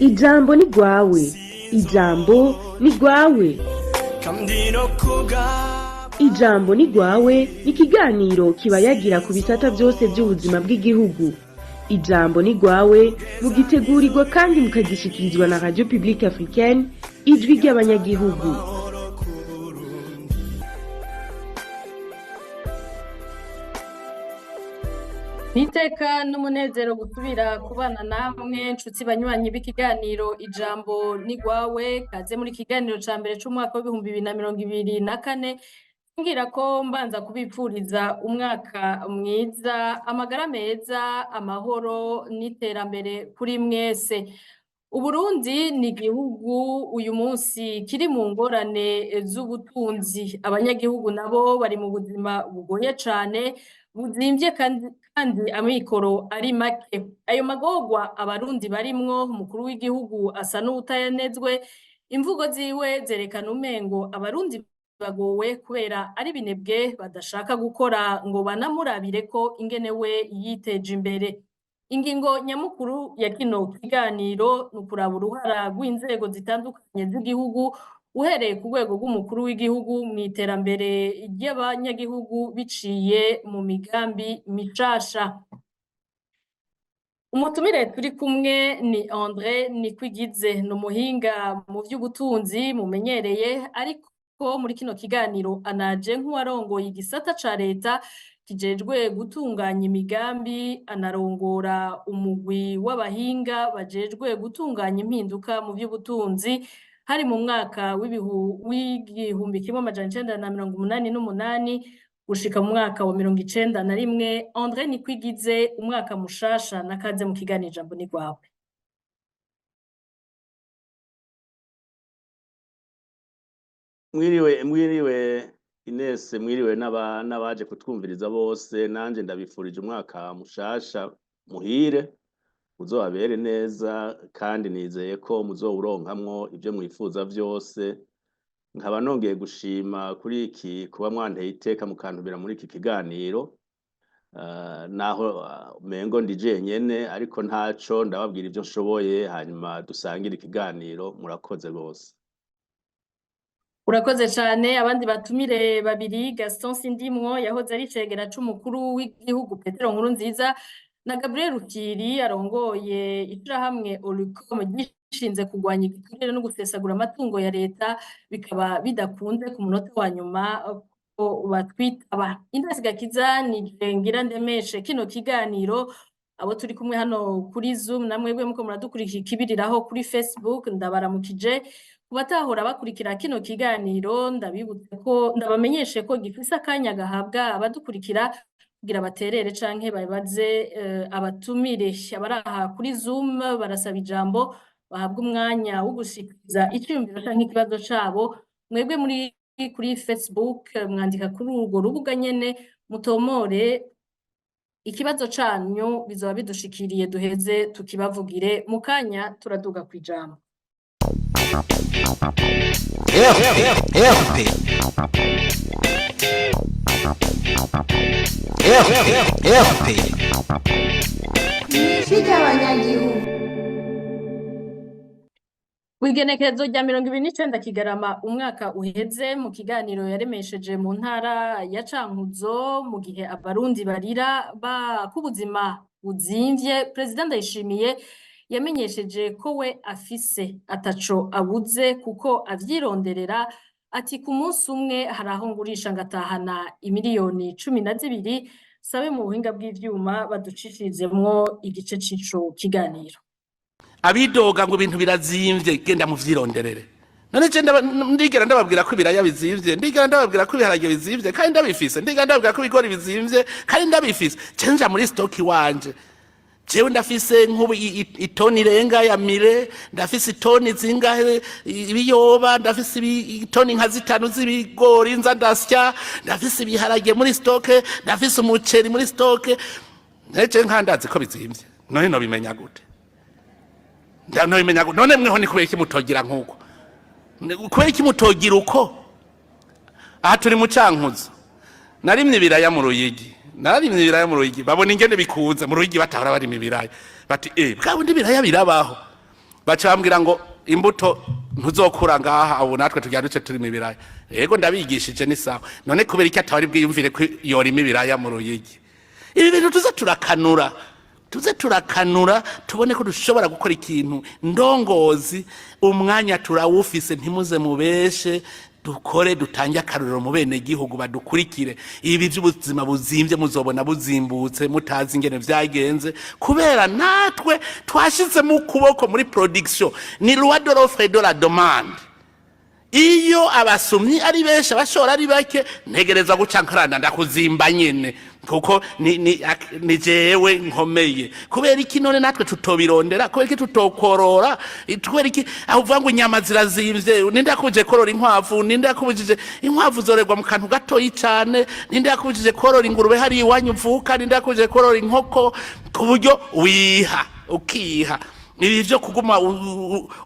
Ijambo ni rwawe, ijambo ni rwawe. Ijambo ni rwawe ni ikiganiro kiba yagira ku bisata byose by'ubuzima bw'igihugu. Ijambo ni rwawe mugitegurirwa kandi mukagishikirizwa na Radio Publique Africaine, Ijwi ry'Abanyagihugu. Niteka n'umunezero gusubira kubana namwe, nshuti banywanyi b'ikiganiro Ijambo ni Gwawe. Kaze muri kiganiro ca mbere c'umwaka w'2024. Ngira ko mbanza kubipfuriza umwaka mwiza, amagara meza, amahoro n'iterambere kuri mwese. Uburundi ni igihugu uyu munsi kiri mu ngorane z'ubutunzi. Abanyagihugu nabo bari mu buzima bugoye cane, buzimvye kandi amikoro ari make. Ayo magorwa Abarundi barimwo, umukuru w'igihugu asa n'uwutayanezwe. Imvugo ziwe zerekana umengo Abarundi bagowe kubera ari binebwe, badashaka gukora ngo banamurabireko ingene we yiteje imbere. Ingingo nyamukuru ya kino kiganiro ni ukuraba uruhara rw'inzego zitandukanye z'igihugu, uhereye ku rwego rw'umukuru w'igihugu, mu iterambere ry'abanyagihugu biciye mu migambi mishasha. Umutumire turi kumwe ni André Nikwigize, ni umuhinga mu vy'ubutunzi mumenyereye, ariko muri kino kiganiro anaje nk'uwarongoye igisata ca leta kijejwe gutunganya imigambi, anarongora umugwi w'abahinga bajejwe gutunganya impinduka mu vy'ubutunzi. Hari mu mwaka w'1988 gushika mu mwaka wa 91. André Nikwigize, umwaka mushasha nakaze mu kiganiro Ijambo ni Rwawe. Mwiriwe, mwiriwe Ines, mwiriwe n'abaje kutwumviriza bose. Nanje ndabifurije umwaka mushasha muhire, uzobabere neza, kandi nizeye ko muzowuronkamwo ivyo mwifuza vyose. Nkaba nongeye gushima kuri iki kuba mwanteye iteka mukantumira muri iki kiganiro, naho mengo ndi jenyene, ariko ntaco, ndababwira ivyo nshoboye, hanyuma dusangire ikiganiro. Murakoze rwose. Urakoze cane. Abandi batumire babiri, Gaston Sindimwo yahoze ari icegera c'umukuru w'igihugu Petero Nkurunziza, na Gabriel Rufyiri arongoye ishirahamwe Olucome gishinze kurwanya igiturire no gusesagura amatungo ya leta, bikaba bidakunze ku munota wa nyuma ko batwitaba. Ines Gakiza ni ngira ndemeshe kino kiganiro. Abo turi kumwe hano kuri Zoom, namwebwe muko muradukurikira ikibiriraho kuri Facebook, ndabaramukije. Ku batahora bakurikira kino kiganiro, ndabibutse ko, ndabamenyeshe ko gifise akanya gahabwa abadukurikira kugira baterere canke babaze abatumire. Abari aha kuri Zoom barasaba ijambo, bahabwa umwanya wo gushikiriza iciyumviro canke ikibazo cabo. Mwebwe muri kuri Facebook, mwandika kuri urwo rubuga nyene, mutomore ikibazo canyu, bizoba bidushikiriye duheze tukibavugire. Mu kanya turaduga kw'ijambo. RP RP. Ijwi ry'Abanyagihugu. Kw'igenekerezo rya 29 Kigarama umwaka uheze, mu kiganiro yaremesheje mu ntara ya Cankuzo, mu gihe Abarundi barira k'ubuzima buzimvye, Perezida Ndayishimiye yamenyesheje ko we afise ataco abuze kuko avyironderera. Ati: "Ku munsi umwe hari aho ngurisha ngatahana imiliyoni 12." Sabe mu buhinga bw'ivyuma baducishirizemwo igice c'ico kiganiro. Abidoga ngo ibintu birazimvye, genda muvyironderere. None je ndigera ndababwira ko ibiraya bizimvye? Ndigera ndababwira ko ibiharage bizimvye kandi ndabifise? Ndigera ndababwira ko ibigori bizimvye kandi ndabifise? Je nja muri stock iwanje, jewe ndafise nk'ubu itoni irenga ya millet, ndafise itoni zingahe ibiyoba, ndafise itoni nka zitanu z'ibigori nza ndasya, ndafise ibiharage muri stock, ndafise umuceri muri stock. Nece nkandazi ko bizimvye? None nobimenya gute? Nobimenya gute? None mweho ni kubera iki mutogira nk'uko? Kubera iki mutogira uko? Aha turi mu Cankuzo, narimye ibiraya mu Ruyigi, narimye ibiraya mu Ruyigi, babona ingene bikunze mu Ruyigi, batahora barima ibiraya, bati: "Eh, bwa bundi ibiraya birabaho." Baca bambwira ngo imbuto ntuzokura ngaha. Ubu natwe tugira duce turima ibiraya. Yego, ndabigishije, ni sawa. None kubera iki atawari bwiyumvire ko yorima ibiraya mu Ruyigi? Ibi bintu tuze turakanura, tuze turakanura, tubone ko dushobora gukora ikintu. Ndongozi, umwanya turawufise, ntimuze mubeshe. Dukore, dutange akarorero mu bene gihugu badukurikire. Ibi by'ubuzima buzimvye muzobona buzimbutse mutazi ingene vyagenze, kubera natwe twashize mu kuboko muri production. Ni loi de l'offre et de la demande. Iyo abasumyi ari benshi, abashora ari bake, ntegereza guca nkaranda ndakuzimba nyene, kuko ni jewe nkomeye. Kubera iki none natwe tutobirondera? Kubera iki tutokorora? Kubera iki aho uvuga ngo inyama zirazimvye? Ninde yakubujije korora inkwavu? Ninde yakubujije? Inkwavu zorerwa mu kantu gatoyi cane. Ninde yakubujije korora ingurube hariya iwanyu uvuka? Ninde yakubujije korora inkoko ku buryo wiha ukiha? Ibi byo kuguma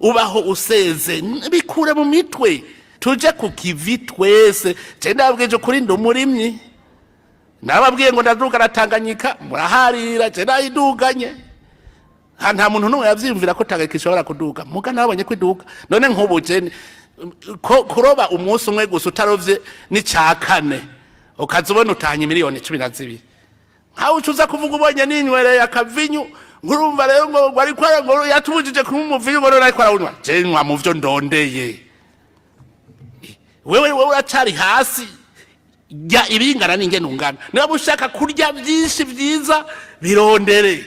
ubaho useze, bikure mu mitwe, tuje ku kivi twese. Je ndababwije ukuri, ndi umurimyi. Nababwiye ngo ndaduga na Tanganyika, muraharira. Je nayiduganye. Nta muntu n'umwe yavyiyumvira ko Tanganyika ishobora kuduga, muga nabonye ko iduga. None nk'ubu je ko kuroba umunsi umwe gusa utarovye n'ica kane, ukaza ubona utahanye miliyoni 12, nkawe ucuza kuvuga ubonye ninywereye akavinyu, ngurumva rero ngo ariko ngo yatubujije kunywa umuvinyu, ngo none ariko arawunywa. Je nywa mu vyo ndondeye. Wewe uracari hasi. Rya ibingana n'ingene ungana. Niba ushaka kurya byinshi vyiza, birondere.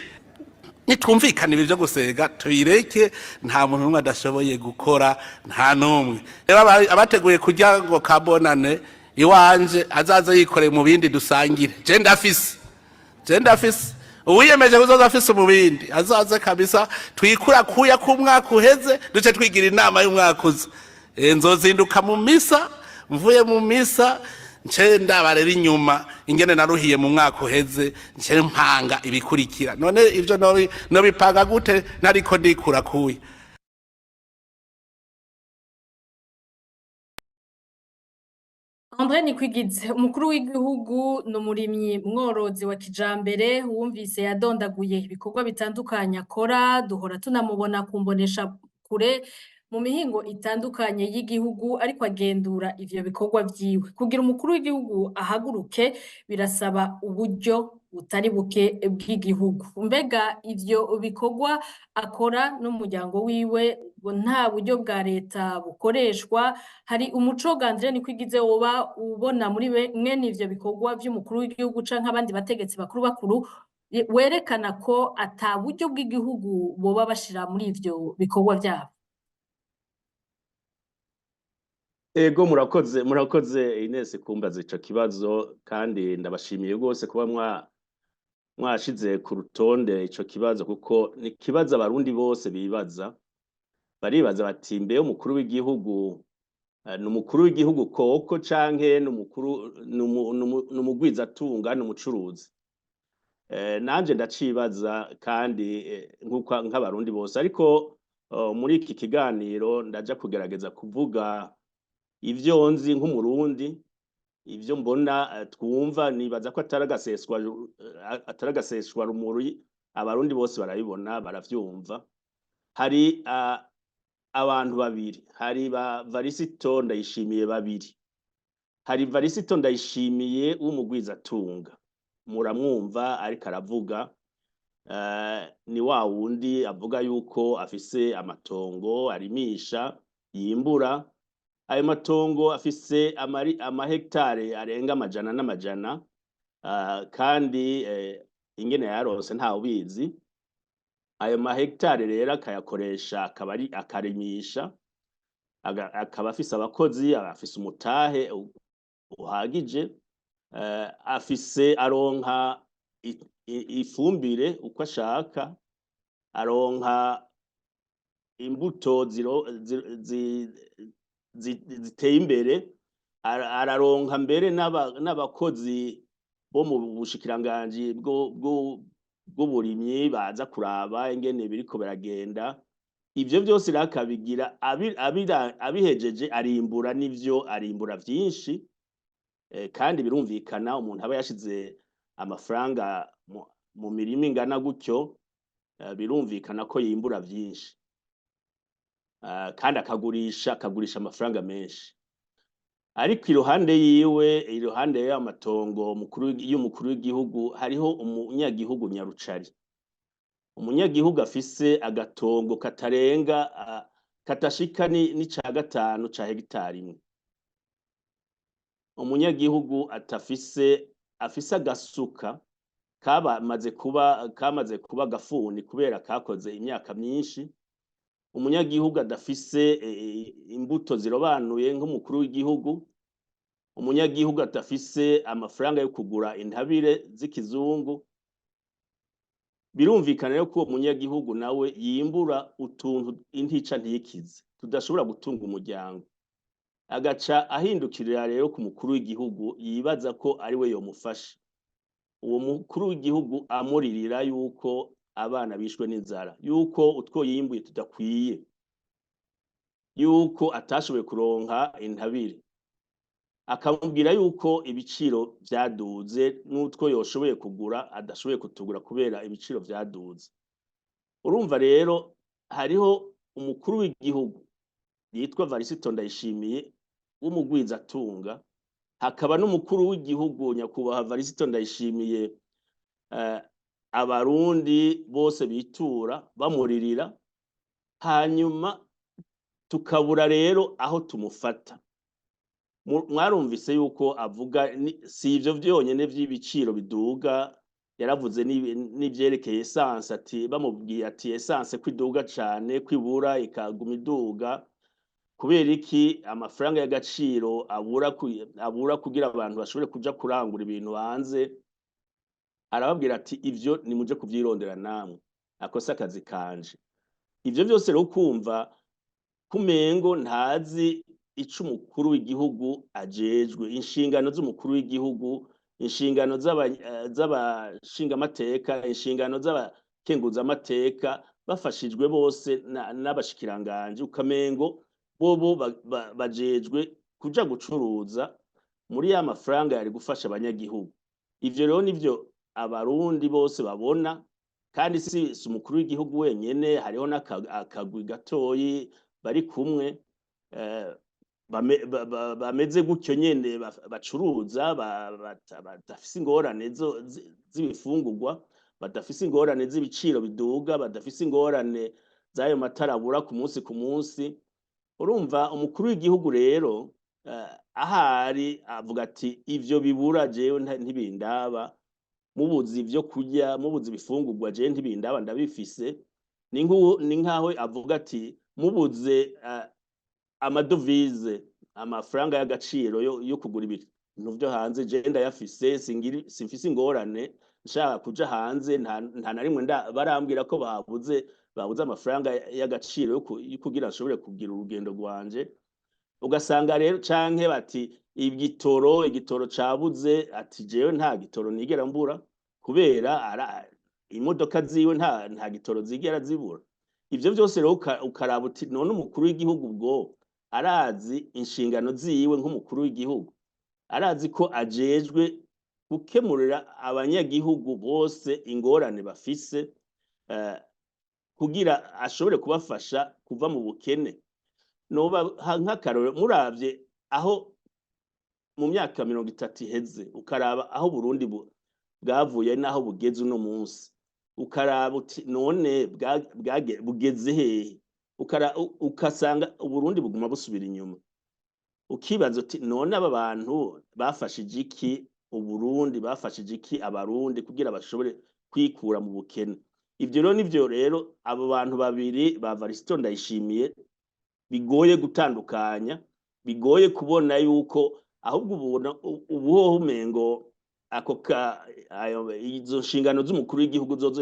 Nitwumvikane, ibi byo gusega tuyireke. Nta muntu n'umwe adashoboye gukora, nta n'umwe. Rero abateguye kurya ngo kabonane iwanje, azaze yikoreye mu bindi dusangire. Je ndafise, je ndafise. Uwiyemeje kuzoza afise umubindi azaze kabisa, twikura kuya k'umwaka uheze, duce twigira inama y'umwaka uza. Nzozinduka mu misa, mvuye mu misa nce ndaba rero inyuma ingene naruhiye mu mwaka uheze, nce mpanga ibikurikira. None ivyo nobipanga gute nariko ndikura kuya? André Nikwigize, umukuru w'igihugu ni umurimyi mworozi wa kijambere. Wumvise yadondaguye ibikorwa bitandukanye akora. Duhora tunamubona ku mbonesha kure mu mihingo itandukanye y'igihugu, ariko agendura ivyo bikorwa vyiwe. Kugira umukuru w'igihugu ahaguruke birasaba uburyo butari buke bw'igihugu. Mbega ivyo bikorwa akora n'umuryango wiwe ngo nta buryo bwa leta bukoreshwa, hari umuco André Nikwigize woba ubona muri mwene ivyo bikorwa vy'umukuru w'igihugu canke abandi bategetsi bakuru bakuru werekana ko ata buryo bw'igihugu boba bashira muri ivyo bikorwa vyabo? Ego, murakoze, murakoze Ines kumbaza ico kibazo, kandi ndabashimiye rwose kuba mwashize ku rutonde ico kibazo, kuko ni ikibazo abarundi bose bibaza. Baribaza bati: mbe umukuru w'igihugu ni umukuru w'igihugu koko, canke ni umukuru, ni umugwizatunga, ni umucuruzi? Nanje ndacibaza kandi nkuko nk'abarundi bose. Ariko muri iki kiganiro ndaja kugerageza kuvuga ivyo nzi nk'umurundi, ivyo mbona, twumva. Nibaza ko atari agaseswa rumuri, abarundi bose barabibona, baravyumva. Hari abantu babiri, hari ba Varisito Ndayishimiye babiri. Hari Varisito Ndayishimiye w'umugwizatunga, muramwumva ariko aravuga, ni wa wundi avuga yuko afise amatongo arimisha, yimbura. Ayo matongo afise amahegitare arenga amajana n'amajana, kandi ingene yayaronse ntawe ubizi. Ayo mahegitare rero akayakoresha, akaba ari akarimisha, akaba afise abakozi, afise umutahe uhagije, afise, aronka ifumbire uko ashaka, aronka imbuto ziteye imbere, araronka mbere n'abakozi bo mu bushikiranganji bw'uburimyi baza kuraba ingene biriko biragenda. Ivyo vyose rero akabigira, abihejeje arimbura, n'ivyo arimbura vyinshi, kandi birumvikana, umuntu aba yashize amafaranga mu mirima ingana gutyo, birumvikana ko yimbura vyinshi. Kandi akagurisha amafaranga menshi. Ariko iruhande yiwe, iruhande y'ayo matongo y'umukuru w'igihugu, hariho umunyagihugu nyarucari, umunyagihugu afise agatongo katarenga, katashika n'ica gatanu ca hegitari imwe, umunyagihugu atafise, afise agasuka kamaze kuba gafuni kubera kakoze imyaka myinshi, umunyagihugu adafise imbuto zirobanuye nk'umukuru w'igihugu, umunyagihugu adafise amafaranga yo kugura intabire z'ikizungu. Birumvikana rero ko uwo munyagihugu nawe yimbura utuntu intica ntikize tudashobora gutunga umuryango, agaca ahindukirira rero ku mukuru w'igihugu, yibaza ko ari we yomufasha. Uwo mukuru w'igihugu amuririra yuko abana bishwe n'inzara, yuko utwo yimbuye tudakwiye, yuko atashoboye kuronka intabire, akamubwira yuko ibiciro vyaduze, n'utwo yoshoboye kugura adashoboye kutugura kubera ibiciro vyaduze. Urumva rero hariho umukuru w'igihugu yitwa Varisito Ndayishimiye w'umugwizatunga, hakaba n'umukuru w'igihugu nyakubahwa Varisito Ndayishimiye abarundi bose bitura bamuririra, hanyuma tukabura rero aho tumufata. Mwarumvise yuko avuga si ivyo vyonyene vy'ibiciro biduga, yaravuze n'ivyerekeye essence, ati bamubwiye ati essence ko iduga cane, kwibura ikaguma iduga kubera iki, amafaranga y'agaciro abura kugira abantu bashobore kuja kurangura ibintu hanze, arababwira ati ivyo nimuje kuvyirondera namwe, ako si akazi kanje. Ivyo vyose rero ukumva kumengo ntazi ico umukuru w'igihugu ajejwe, inshingano z'umukuru w'igihugu, inshingano z'abashingamateka, inshingano z'abakenguzamateka bafashijwe bose n'abashikiranganji, ukamengo bobo bajejwe kuja gucuruza muri ya mafaranga yari gufasha abanyagihugu. Ivyo rero nivyo abarundi bose babona, kandi si umukuru w'igihugu wenyene, hariho n'akagwi gatoyi bari kumwe bameze gutyo nyene, bacuruza, badafise ingorane z'ibifungurwa, badafise ingorane z'ibiciro biduga, badafise ingorane z'ayo matara abura ku munsi ku munsi. Urumva umukuru w'igihugu rero ahari avuga ati ivyo bibura jewe ntibindaba, mubuze ivyo kurya, mubuze ibifungurwa, jewe ntibindaba, ndabifise. Ni nkaho avuga ati mubuze amadovize, amafaranga y'agaciro yo kugura ibintu vyo hanze, jewe ndayafise, simfise ingorane. Nshaka kuja hanze nta na rimwe barambwira ko babuze amafaranga y'agaciro yo kugira nshobore kugira urugendo rwanje. Ugasanga rero canke bati igitoro cabuze, ati jewe nta gitoro nigera mbura, kubera imodoka ziwe nta gitoro zigera zibura. Ivyo vyose rero ukaraba uti none umukuru w'igihugu ubwo arazi inshingano ziwe nk'umukuru w'igihugu? Arazi ko ajejwe gukemurira abanyagihugu bose ingorane bafise, kugira ashobore kubafasha kuva mu bukene? Noba nk'akarorero, muravye aho mu myaka 30 iheze, ukaraba aho Burundi bwavuye n'aho bugeze uno munsi, ukaraba uti none bugeze hehe? Ukasanga Uburundi buguma busubira inyuma, ukibaza uti none aba bantu bafashije iki Uburundi, bafashije iki abarundi kugira bashobore kwikura mu bukene? Ivyo rero nivyo rero abo bantu babiri ba Varisito Ndayishimiye bigoye gutandukanya, bigoye kubona yuko ahubwo ubona ubuhoho umengo ako ka ayo izo nshingano z'umukuru w'igihugu zozo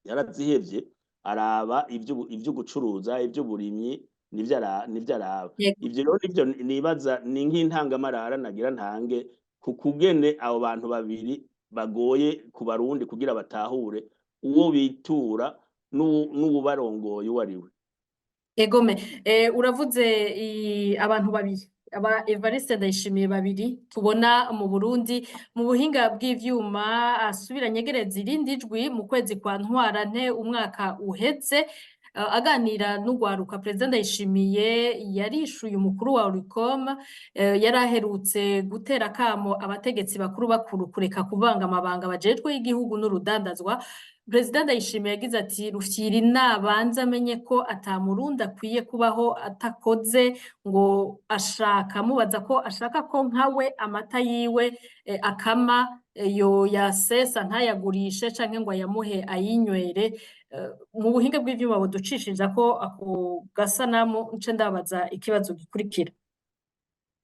yarazihevye, araba ivyo gucuruza, ivy'uburimyi, nivyo araba. Ivyo rero nivyo nibaza ni nk'intangamarara nagira ntange ku kugene abo bantu babiri bagoye ku barundi kugira batahure uwo bitura n'uwubarongoye uwo ari we. Egome, uravuze abantu babiri, aba Evariste Ndayishimiye babiri tubona mu Burundi. Mu buhinga bw'ivyuma asubira nyegereza irindi jwi mu kwezi kwa Ntwarante umwaka uheze. Aganira n'urwaruka, Perezida Ndayishimiye yarishuye umukuru wa Olucome yari aherutse gutera akamo abategetsi bakuru bakuru kureka kuvanga amabanga bajejwe y'igihugu n'urudandazwa. Perezida Ndayishimiye yagize ati: "Rufyiri nabanze amenye ko ata Murundi akwiye kubaho atakoze." Ngo ashaka mubaza ko ashaka ko nkawe amata yiwe akama yo yasesa ntayagurishe canke ngo ayamuhe ayinywere. Mu buhinga bw'ivyuma buducishiriza ko ako gasanamu, nce ndabaza ikibazo gikurikira.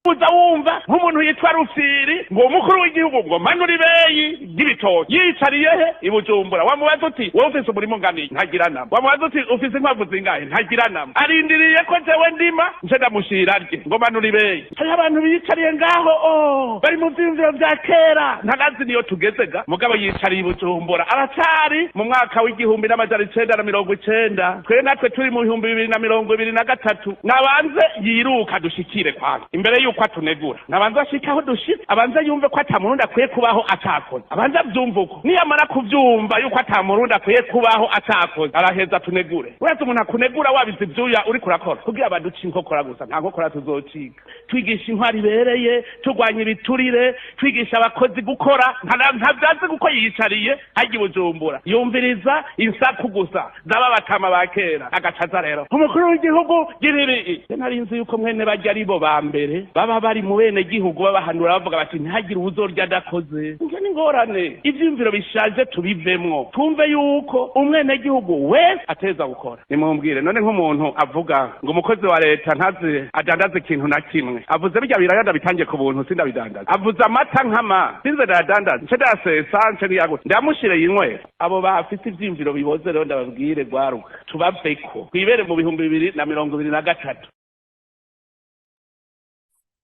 Uza wumva nk'umuntu yitwa Rufyiri ngo umukuru w'igihugu ngo manura ibeyi ry'ibitoki, yicariye he? I Bujumbura. Wamubaza uti: "Wowe ufise umurima ungana iki?" Ntagira namba. Wamubaza uti: "Ufise inkwavu zingahe?" Ntagira namba. Arindiriye ko jewe ndima nce ndamushira rye ngo manura ibeyi. Hariho abantu biyicariye ngaho, oh, bari mu vyiyumviro vya kera, ntanazi niyo tugeze ga. Mugabo yicariye i Bujumbura, aracari mu mwaka w'1990, twe natwe turi mu 2023. Nabanze yiruka dushikire kwanza imbere yuko atunegura, nabanze ashike aho dushitse, abanze yumve ko ata Murundi akwiye kubaho atakoze, abanze avyumve uko. Niyamara kuvyumva yuko ata Murundi akwiye kubaho atakoze, araheza atunegure. Uretse umuntu akunegura wabize ivyuya uriko urakora kugira baduce inkokora gusa, nta nkokora tuzocika. Twigisha intwari ibereye, turwanya ibiturire, twigisha abakozi gukora. Ntavyazi kuko yiyicariye harya i Bujumbura, yumviriza insaku gusa z'aba batama ba kera, agacaza rero umukuru w'igihugu gira ibi. Nari nzi yuko mwene barya ari bo ba mbere baba bari mu bene gihugu babahanura, bavuga bati: "Ntihagire uwuzorya adakoze." Ivyo ni ingorane. Ivyiyumviro bishaje tubivemwo, twumve yuko umwenegihugu wese ateza gukora. Nimumbwire none, nk'umuntu avuga ngo umukozi wa leta ntazi adandaza ikintu na kimwe, avuze birya biraya ndabitangiye ku buntu, sindabidandaza. Avuze amata nkama sinze ndayadandaza, nce ndayasesa, nce niyagute ndamushire yinywera. Abo bafise ivyiyumviro biboze rero, ndababwire gwaruka, tubaveko, twibere mu 2023.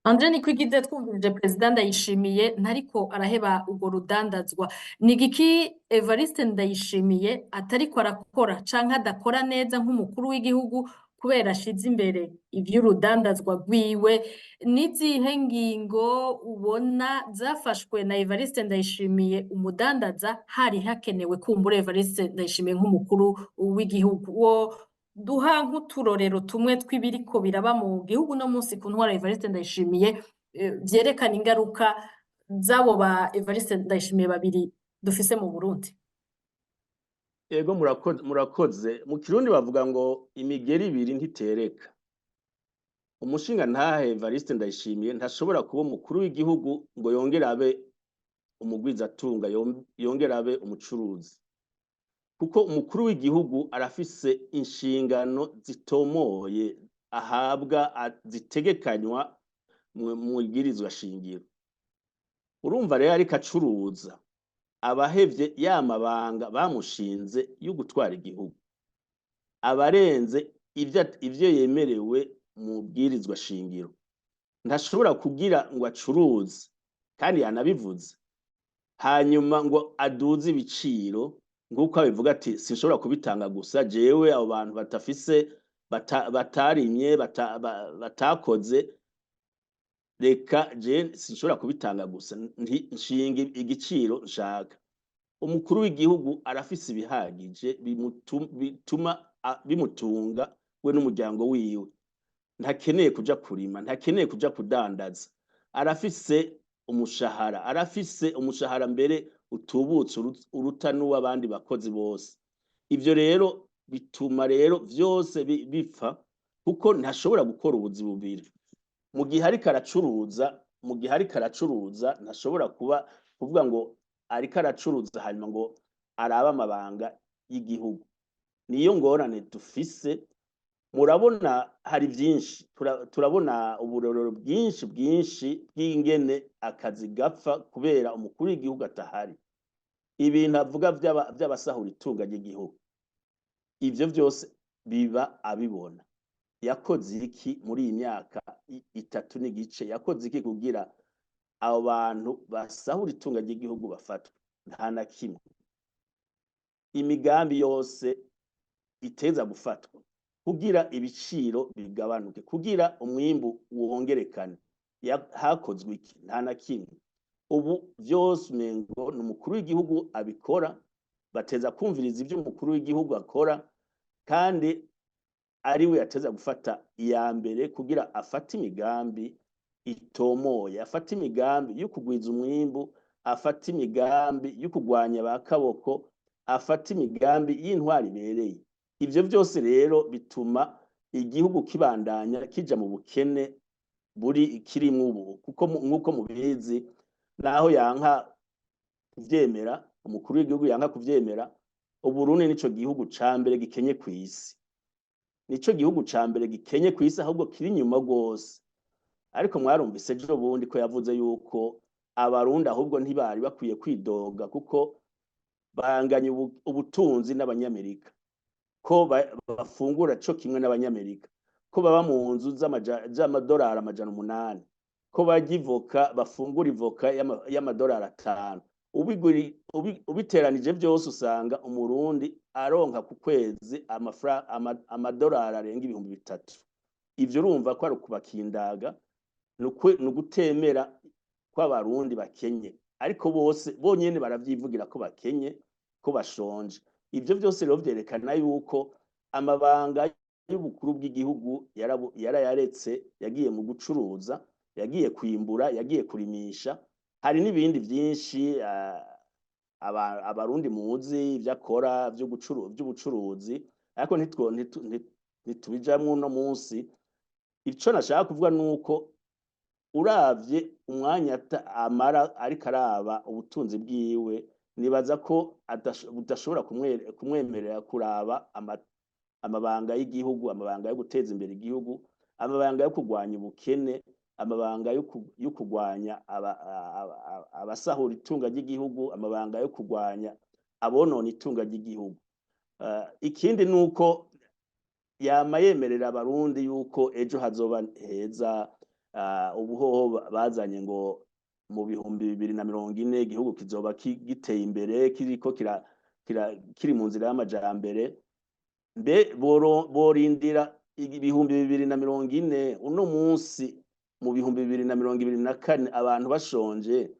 Andre Nikwigize, twumvirije Perezida Ndayishimiye, ntariko araheba urwo rudandazwa. Ni igiki Evariste Ndayishimiye atariko arakora canke adakora neza nk'umukuru w'igihugu kubera ashize imbere ivy'urudandazwa rwiwe? N'izihe ngingo ubona zafashwe na Evariste Ndayishimiye umudandaza hari hakenewe kumbura Evariste Ndayishimiye nk'umukuru w'igihugu? Wo duha nk'uturorero tumwe tw'ibiriko biraba mu gihugu no munsi ku ntwaro ya Evariste Ndayishimiye, vyerekana ingaruka z'abo ba Evariste Ndayishimiye babiri dufise mu Burundi. Ego, murakoze, murakoze. Mu Kirundi bavuga ngo imigeri ibiri ntitereka. Umushinga ntahe Evariste Ndayishimiye ntashobora kuba umukuru w'igihugu ngo yongere abe umugwizatunga, yongere abe umucuruzi, kuko umukuru w'igihugu arafise inshingano zitomoye ahabwa, zitegekanywa mu ibwirizwa shingiro. Urumva rero, ariko acuruza, abahevye ya mabanga bamushinze yo gutwara igihugu, abarenze ivyo yemerewe mu bwirizwa shingiro. Ntashobora kugira ngo acuruze, kandi yanabivuze, hanyuma ngo aduze ibiciro nk'uko abivuga ati: "Sinshobora kubitanga gusa jewe, abo bantu batafise batarimye, batakoze, reka je sinshobora kubitanga gusa, nshinga igiciro nshaka." Umukuru w'igihugu arafise ibihagije bituma bimutunga we n'umuryango wiwe. Ntakeneye kuja kurima, ntakeneye kuja kudandaza. Arafise umushahara, arafise umushahara mbere utubutse, uruta n'uw'abandi bakozi bose. Ivyo rero bituma rero vyose bipfa, kuko ntashobora gukora ubuzi bubiri. Mu gihe ariko aracuruza, mu gihe ariko aracuruza, ntashobora kuba kuvuga ngo ariko aracuruza hanyuma ngo arabe amabanga y'igihugu. Niyo ngorane dufise. Murabona hari vyinshi, turabona uburorero bwinshi bwinshi bw'ingene akazi gapfa kubera umukuru w'igihugu atahari. Ibintu avuga vy'abasahura itunga ry'igihugu, ivyo vyose biba abibona. Yakoze iki muri iyi myaka 3 n'igice? Yakoze iki kugira abo bantu basahura itunga ry'igihugu bafatwe? Nta na kimwe. Imigambi yose iteza gufatwa kugira ibiciro bigabanuke, kugira umwimbu wongerekane, hakozwe iki? Nta na kimwe. Ubu vyose umengo ni umukuru w'igihugu abikora. Bateza kumviriza ivyo umukuru w'igihugu akora kandi. ari we yateza gufata iya mbere kugira afate imigambi itomoye, afate imigambi yo kugwiza umwimbu, afate imigambi yo kugwanya ba kaboko, afate imigambi y'intwari ibereye. Ivyo vyose rero bituma igihugu kibandanya kija mu bukene buri kirimwo ubu, kuko nk'uko mubizi, naho yanka kuvyemera, umukuru w'igihugu yanka kuvyemera, Uburundi nico gihugu ca mbere gikenye kw'isi, nico gihugu ca mbere gikenye kw'isi, ahubwo kiri inyuma rwose. Ariko mwarumvise ejo bundi ko yavuze yuko Abarundi ahubwo ntibari bakwiye kwidoga kuko banganya ubutunzi n'Abanyamerika, ko bafungura co kimwe n'Abanyamerika, ko baba mu nzu z'amadolari 800, ko barya ivoka, bafungura ivoka y'amadolari 5. Ubiteranije vyose usanga Umurundi aronka ku kwezi amadolari arenga 3000. Ivyo urumva ko ari ukubakindaga, ni ugutemera ko Abarundi bakenye, ariko bose bonyene baravyivugira ko bakenye, ko bashonje. Ivyo vyose rero vyerekana yuko amabanga y'ubukuru bw'igihugu yarayaretse, yagiye mu gucuruza, yagiye kwimbura, yagiye kurimisha. Hari n'ibindi vyinshi Abarundi muzi ivyo akora vy'ubucuruzi, ariko ntitubijamwo uno munsi. Ico nashaka kuvuga nuko uravye umwanya amara ariko araba ubutunzi bwiwe, nibaza ko budashobora kumwemerera kuraba amabanga y'igihugu, amabanga yo guteza imbere igihugu, amabanga yo kurwanya ubukene, amabanga yo kurwanya abasahura itunga ry'igihugu, amabanga yo kurwanya abonona itunga ry'igihugu. Ikindi nuko yama yemerera Abarundi yuko ejo hazoba heza. Ubuhoho bazanye ngo mu 2040 igihugu kizoba giteye imbere, kiriko kiri mu nzira y'amajambere. Mbe borindira 2040? Uno munsi mu 2024 abantu bashonje,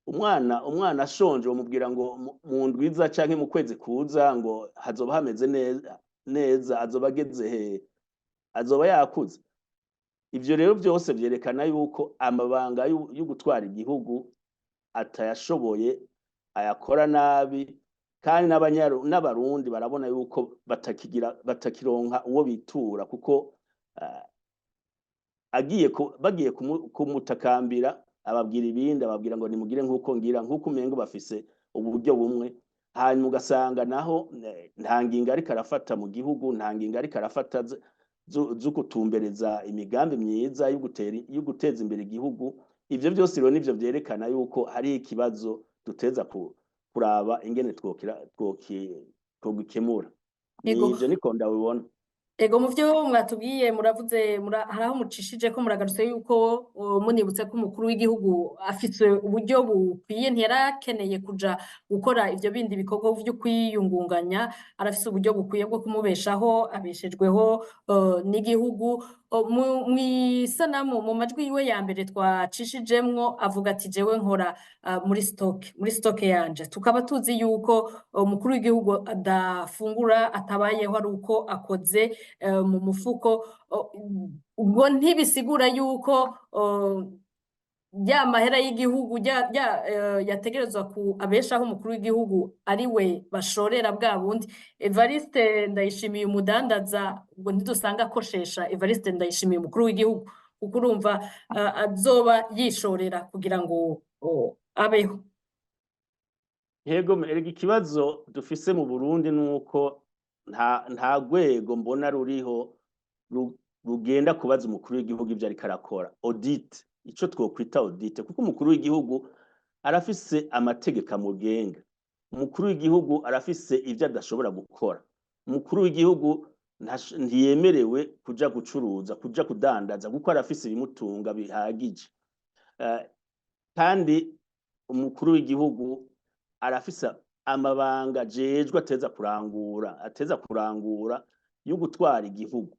umwana ashonje, bamubwira ngo mu ndwiza canke mu kwezi kuza ngo hazoba hameze neza neza, azoba ageze hehe? Azoba yakuze. Ivyo rero vyose vyerekana yuko amabanga yo gutwara igihugu atayashoboye, ayakora nabi, kandi n'Abarundi barabona yuko batakironka uwo bitura, kuko bagiye kumutakambira ababwira ibindi, ababwira ngo nimugire nk'uko ngira, nk'uko umengo bafise uburyo bumwe. Hanyuma ugasanga naho nta ngingo ariko arafata mu gihugu, nta ngingo ariko arafata zo gutumbereza imigambi myiza yo guteza imbere igihugu. Ivyo vyose rero nivyo vyerekana yuko hari ikibazo duteza kuraba ingene twogikemura. Nivyo niko ndabibona. Ego, mu vyo mwatubwiye muravuze hari aho mucishije ko muragarutse yuko munibutse ko umukuru w'igihugu afise uburyo bukwiye, ntiyarakeneye kuja gukora ivyo bindi bikorwa vyo kwiyungunganya, arafise uburyo bukwiye bwo kumubeshaho, abeshejweho n'igihugu. Mw'isanamu mu majwi yiwe ya mbere twacishijemwo avuga ati jewe nkora muri stock yanje, tukaba tuzi yuko umukuru w'igihugu adafungura, atabayeho ari uko akoze mu mufuko. Ubwo ntibisigura yuko ya mahera y'igihugu yategerezwa ku abeshaho umukuru w'igihugu ari we bashorera bwa bundi Evariste Ndayishimiye umudandaza? Ubwo ntidusanga akoshesha Evariste Ndayishimiye umukuru w'igihugu, kuko urumva azoba yishorera kugira ngo abeho. Yego, erega ikibazo dufise mu Burundi nuko nta rwego mbona ruriho rugenda kubaza umukuru w'igihugu ivyo ariko arakora, audit, ico twokwita audit, kuko umukuru w'igihugu arafise amategeko amugenga, umukuru w'igihugu arafise ivyo adashobora gukora. Umukuru w'igihugu ntiyemerewe kuja gucuruza, kuja kudandaza, kuko arafise ibimutunga bihagije. Kandi umukuru w'igihugu arafise amabanga ajejwe ateza kurangura yo gutwara igihugu.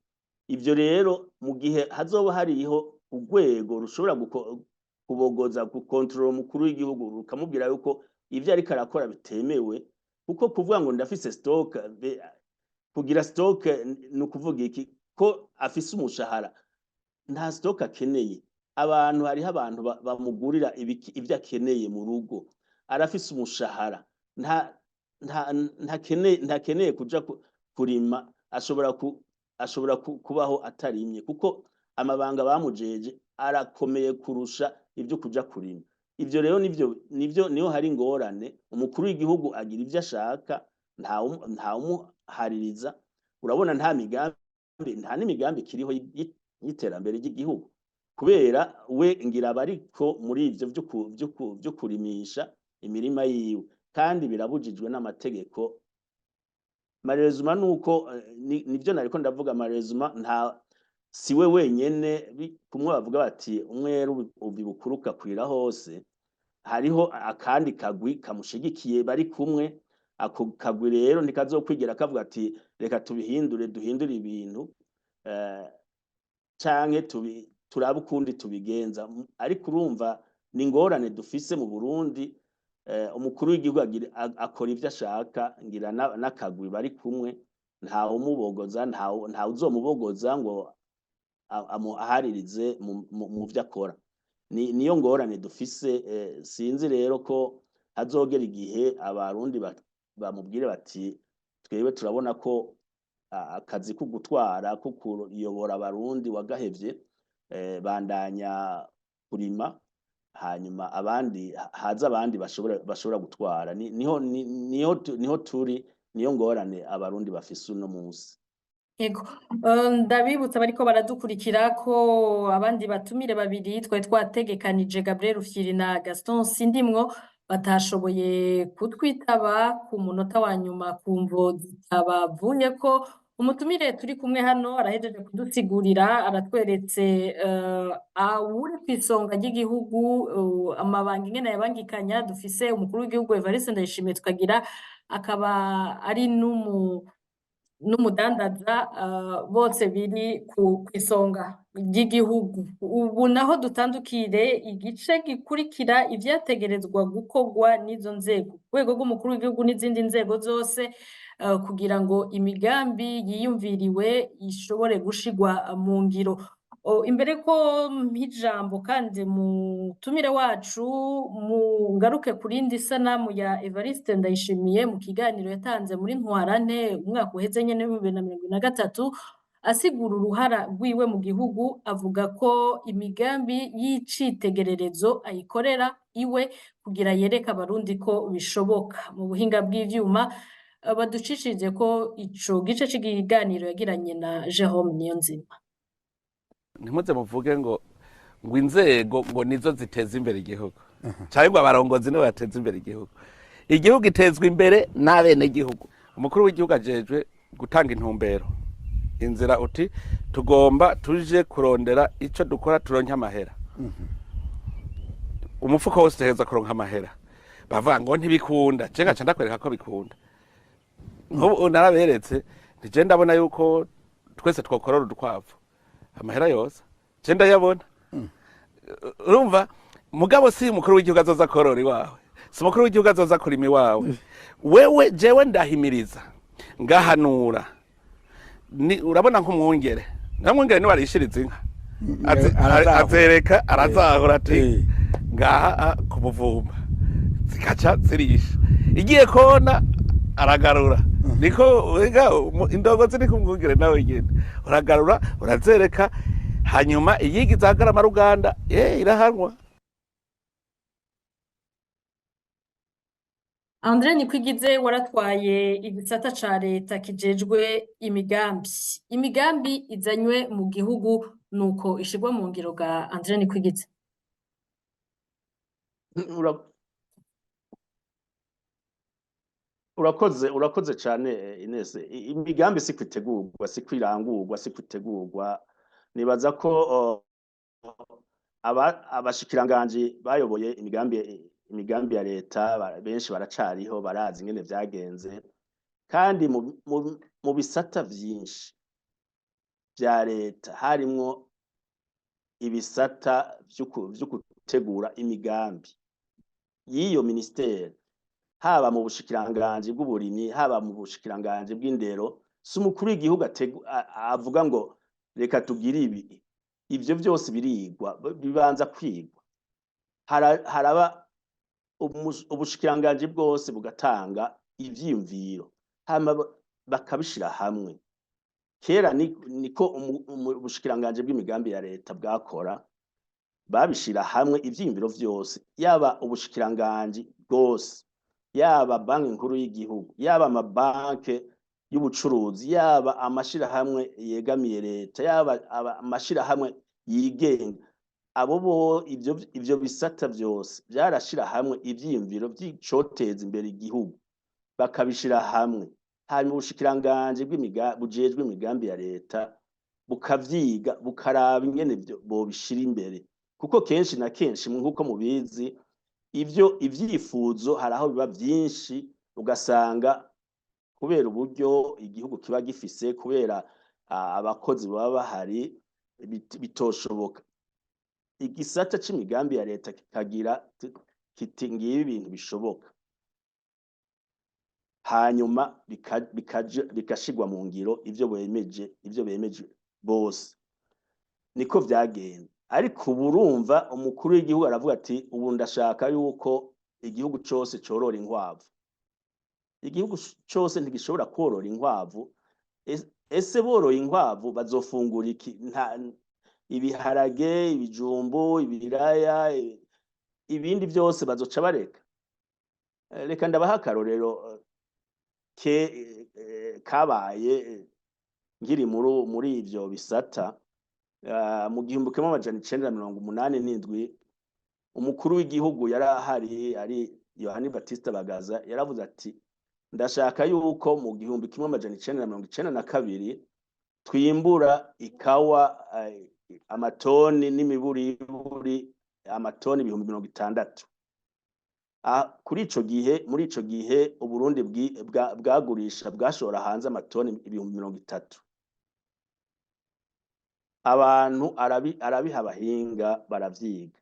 Ivyo rero mu gihe hazoba hariho urwego rushobora kubogoza, gukontorora umukuru w'igihugu, rukamubwira yuko ivyo ariko arakora bitemewe, kuko kuvuga ngo ndafise stock. Kugira stock ni ukuvuga iki? Ko afise umushahara, nta stock akeneye. Abantu, hariho abantu bamugurira ibyo akeneye mu rugo. Arafise umushahara, ntakeneye kuja kurima. Ashobora kubaho atarimye, kuko amabanga bamujeje arakomeye kurusha ibyo kuja kurima. Ivyo rero nivyo niho hari ingorane. Umukuru w'igihugu agira ivyo ashaka, ntawumuhaririza. Urabona, nta migambi, nta n'imigambi ikiriho y'iterambere ry'igihugu, kubera we ngira abariko muri ivyo vyo kurimisha imirima yiwe, kandi birabujijwe n'amategeko. Malheureusement, nuko nivyo nariko ndavuga, malheureusement nta si we wenyene. Kumwe bavuga bati umwera uva ibukuru ugakwira hose. Hariho akandi kagwi kamushigikiye bari kumwe. Ako kagwi rero ntikazokwigira kavuga ati reka tubihindure, duhindure ibintu, canke turabe ukundi tubigenza. Ariko urumva ni ingorane dufise mu Burundi. Umukuru w'igihugu akora ivyo ashaka, ngira n'akagwi bari kumwe. Ntawe umubogoza, ntawe uzomubogoza ngo aharirize mu vyo akora. Niyo ngorane dufise. Sinzi rero ko hazogera igihe Abarundi bamubwire bati twebwe turabona ko akazi ko gutwara, ko kuyobora Abarundi wagahevye, bandanya kurima, hanyuma abandi haza, abandi bashobora gutwara. Niho turi, niyo ngorane Abarundi bafise uno munsi. Yego, ndabibutsa bariko baradukurikira ko abandi batumire babiri twari twategekanije, Gabriel Rufyiri na Gaston Sindimwo, batashoboye kutwitaba ku munota wa nyuma ku mvo zitabavuyeko. Umutumire turi kumwe hano arahejeje kudusigurira, aratweretse awuri kw'isonga ry'igihugu, amabanga ingene yabangikanya. Dufise umukuru w'igihugu Evariste Ndayishimiye, tukagira akaba ari n'umudandaza, bose biri kw'isonga ry'igihugu. Ubu naho dutandukire igice gikurikira, ivyategerezwa gukorwa n'izo nzego, urwego rw'umukuru w'igihugu n'izindi nzego zose, kugira ngo imigambi yiyumviriwe ishobore gushigwa mu ngiro. Imbere ko mpa ijambo kandi mutumire wacu, mu ngaruke ku rindi sanamu ya Evariste Ndayishimiye mu kiganiro yatanze muri Ntwarante umwaka uheze nyene w'2023, asigura uruhara rwiwe mu gihugu, avuga ko imigambi y'icitegererezo ayikorera iwe kugira yereke Abarundi ko bishoboka. Mu buhinga bw'ivyuma baducishije ko ico gice c'ikiganiro yagiranye na Jerome Niyonzima. Ntimuze muvuge ngo inzego ngo nizo ziteza imbere igihugu, cyangwa ngo abarongozi nibo bateza imbere igihugu. Igihugu itezwa imbere n'abenegihugu. Umukuru w'igihugu ajejwe gutanga intumbero, inzira, uti tugomba tuje kurondera ico dukora turonke amahera. Umufuko wose utegerezwa kuronka amahera. Bavuga ngo ntibikunda, je ngaca ndakwereka ko bikunda. Nk'ubu naraberetse nti je ndabona yuko twese twokorora udukwavu, amahera yose je ndayabona. Urumva, mugabo si umukuru w'igihugu azoza korora iwawe, si umukuru w'igihugu azoza kurima iwawe. Wewe, jewe ndahimiriza, ngahanura. Ni urabona nk'umwungere, nkamwungere niwe arishiriza inka. Arazahura. Azereka, arazahura ati ngaha ku muvumba, zikaca zirisha. Igiye kona aragarura. Niko ega indongozi ni kumwungere, nawe nyene uragarura, urazereka, hanyuma iyigize ahagarama ruganda irahanwa. André Nikwigize, waratwaye igisata ca leta kijejwe imigambi. Imigambi izanywe mu gihugu nuko ishirwa mu ngiro ga André Nikwigize? Urakoze cyane, Ines. Imigambi si kwitegurwa, si kwirangurwa, si kwitegurwa. Nibaza ko abashikiranganji bayoboye imigambi ya leta benshi baracariho, barazi ingene vyagenze. Kandi mu bisata vyinshi vya leta harimwo ibisata vyo gutegura imigambi y'iyo ministere, haba mu bushikiranganji bw'uburimyi, haba mu bushikiranganji bw'indero. Si umukuru w'igihugu avuga ngo reka tugire ibi. Ivyo vyose birigwa, bibanza kwigwa. Haraba ubushikiranganji bwose bugatanga ivyiyumviro, hama bakabishira hamwe. Kera niko ubushikiranganji bw'imigambi ya leta bwakora, babishira hamwe ivyiyumviro vyose, yaba ubushikiranganji bwose, yaba Banki Nkuru y'igihugu, yaba amabanke y'ubucuruzi, yaba amashirahamwe yegamiye leta, yaba amashirahamwe yigenga, abo bo ivyo bisata vyose vyarashira hamwe ivyiyumviro vy'icoteza imbere igihugu, bakabishira hamwe, hanyuma ubushikiranganji bujejwe imigambi ya leta bukavyiga, bukaraba ingene bobishira imbere. Kuko kenshi na kenshi, nk'uko mubizi, ivyo ivyifuzo hari aho biba vyinshi, ugasanga kubera uburyo igihugu kiba gifise, kubera abakozi baba bahari, bitoshoboka. Igisata c'imigambi ya leta kikagira kiti ngibi ibintu bishoboka, hanyuma bikashirwa mu ngiro ivyo bemeje bose. Niko vyagenda. Ariko ubu urumva umukuru w'igihugu aravuga ati ubu ndashaka yuko igihugu cose corora inkwavu. Igihugu cose ntigishobora korora inkwavu. Ese boroye inkwavu bazofungura iki? Nta ibiharage, ibijumbu, ibiraya, ibindi byose bazoca bareka. Reka ndabaha akarorero ke kabaye nkiri muri ivyo bisata. Mu 1987, umukuru w'igihugu yari ahari ari Yohani Batista Bagaza, yaravuze ati ndashaka yuko mu 1992 twimbura ikawa amatoni n'imiburiburi amatoni 60,000. Kuri ico gihe, muri ico gihe, Uburundi bwagurisha, bwashora hanze amatoni 30,000. Abantu arabiha abahinga, baravyiga.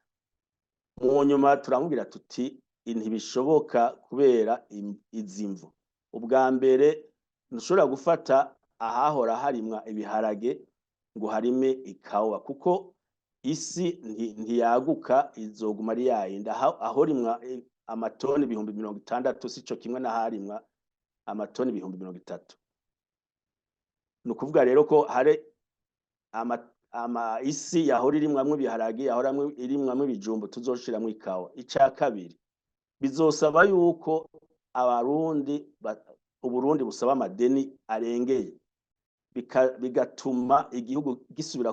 Mu nyuma turamubwira tuti ntibishoboka kubera izi mvo. Ubwa mbere, ntushobora gufata ahahora harimwa ibiharage ngo harime ikawa, kuko isi ntiyaguka, izoguma ari yayindi. Aho rimwa amatoni 60,000 sico kimwe n'aharimwa amatoni 30,000. Ni ukuvuga rero ko hari ama isi yahora irimwamwo ibiharage, yahora irimwamwo ibijumbu, tuzoshiramwo ikawa. Ica kabiri, bizosaba yuko Abarundi, Uburundi busaba amadeni arengeye, bigatuma igihugu gisubira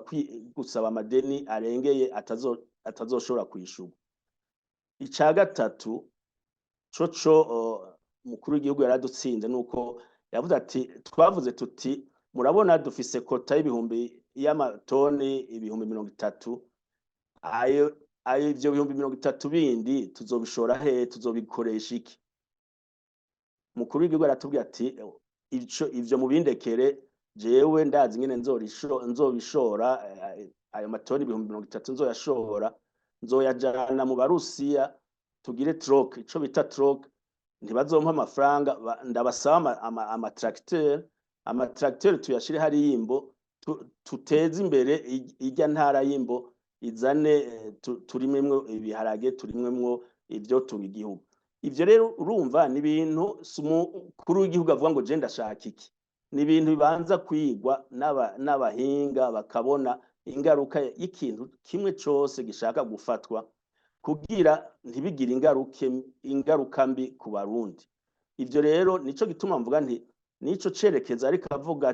gusaba amadeni arengeye atazoshobora kwishurwa. Ica gatatu coco, umukuru w'igihugu yaradutsinze, nuko yavuze ati, twavuze tuti murabona dufise quota y'ibihumbi y'amatoni 30,000, ayo ivyo 30,000 bindi tuzobishora he? Tuzobikoresha iki? Umukuru w'igihugu aratubwira ati ico ivyo mubindekere, jewe ndazi ingene nzobishora. Ayo matoni 30,000 nzoyashora, nzoyajana mu Barusiya, tugire troc, ico bita troc. Ntibazompa amafaranga, ndabasaba amatracteur, amatracteur tuyashire hariya Imbo, tuteze imbere irya ntara y'Imbo, izane turimemwo ibiharage, turimemwo ivyo tunga igihugu. Ivyo rero urumva ni ibintu si umukuru w'igihugu avuga ngo je ndashaka iki, ni ibintu bibanza kwigwa n'abahinga, bakabona ingaruka y'ikintu kimwe cose gishaka gufatwa, kugira ntibigire ingaruka mbi ku Barundi. Ivyo rero nico gituma mvuga nti nico cerekezo ariko avuga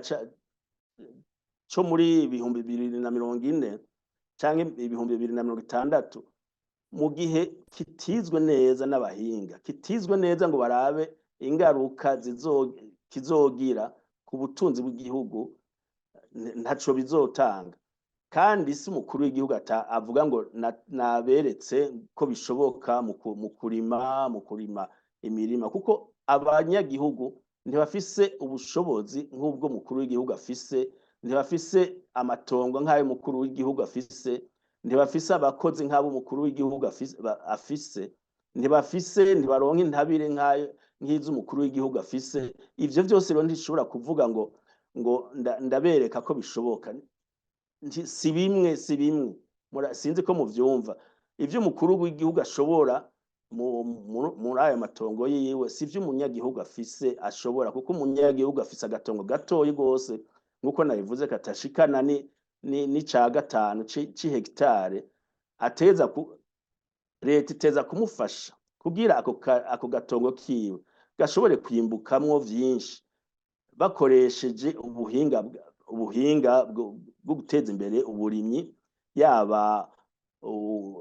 co muri 2040 canke 2060, mu gihe kitizwe neza n'abahinga, kitizwe neza ngo barabe ingaruka kizogira ku butunzi bw'igihugu, ntaco bizotanga. Kandi si umukuru w'igihugu avuga ngo naberetse ko bishoboka mu kurima imirima, kuko abanyagihugu ntibafise ubushobozi nk'ubwo umukuru w'igihugu afise, ntibafise amatongo nk'ayo umukuru w'igihugu afise, ntibafise abakozi nk'abo umukuru w'igihugu afise, ntibafise, ntibaronka intabire nk'ayo nk'izo umukuru w'igihugu afise. Ivyo vyose rero ntishobora kuvuga ngo Ngo ndabereka ko bishoboka. Si bimwe, si bimwe. Sinzi ko muvyumva. Ivyo umukuru w'igihugu ashobora muri ayo matongo yiwe si ivyo umunyagihugu afise ashobora, kuko umunyagihugu afise agatongo gatoyi gose, nkuko nabivuze, katashikana ni n'ica gatanu c'ihegitare. Ateza ku leta iteza kumufasha kugira ako gatongo kiwe gashobore kwimbukamwo vyinshi, bakoresheje ubuhinga bwo guteza imbere uburimyi, yaba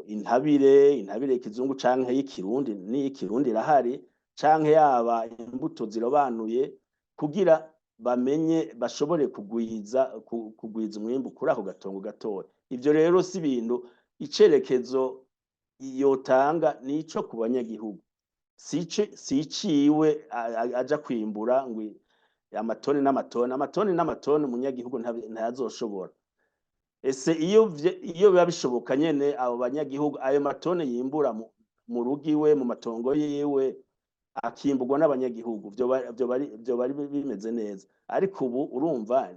intabire y'ikizungu canke y'ikirundi, n'iy'ikirundi irahari, canke yaba imbuto zirobanuye, kugira bamenye bashobore kugwiza umwimbu kuri ako gatongo gatoya. Ivyo rero si ibintu icerekezo yotanga, nico ku banyagihugu, si iciwe aja kwimbura ngo amatoni n'amatoni, amatoni n'amatoni, umunyagihugu ntayazoshobora. Ese iyo biba bishoboka nyene, abo banyagihugu ayo matone yimbura mu rugo iwe, mu matongo yiwe, akimburwa n'abanyagihugu, vyoba ari bimeze neza. Ariko ubu urumva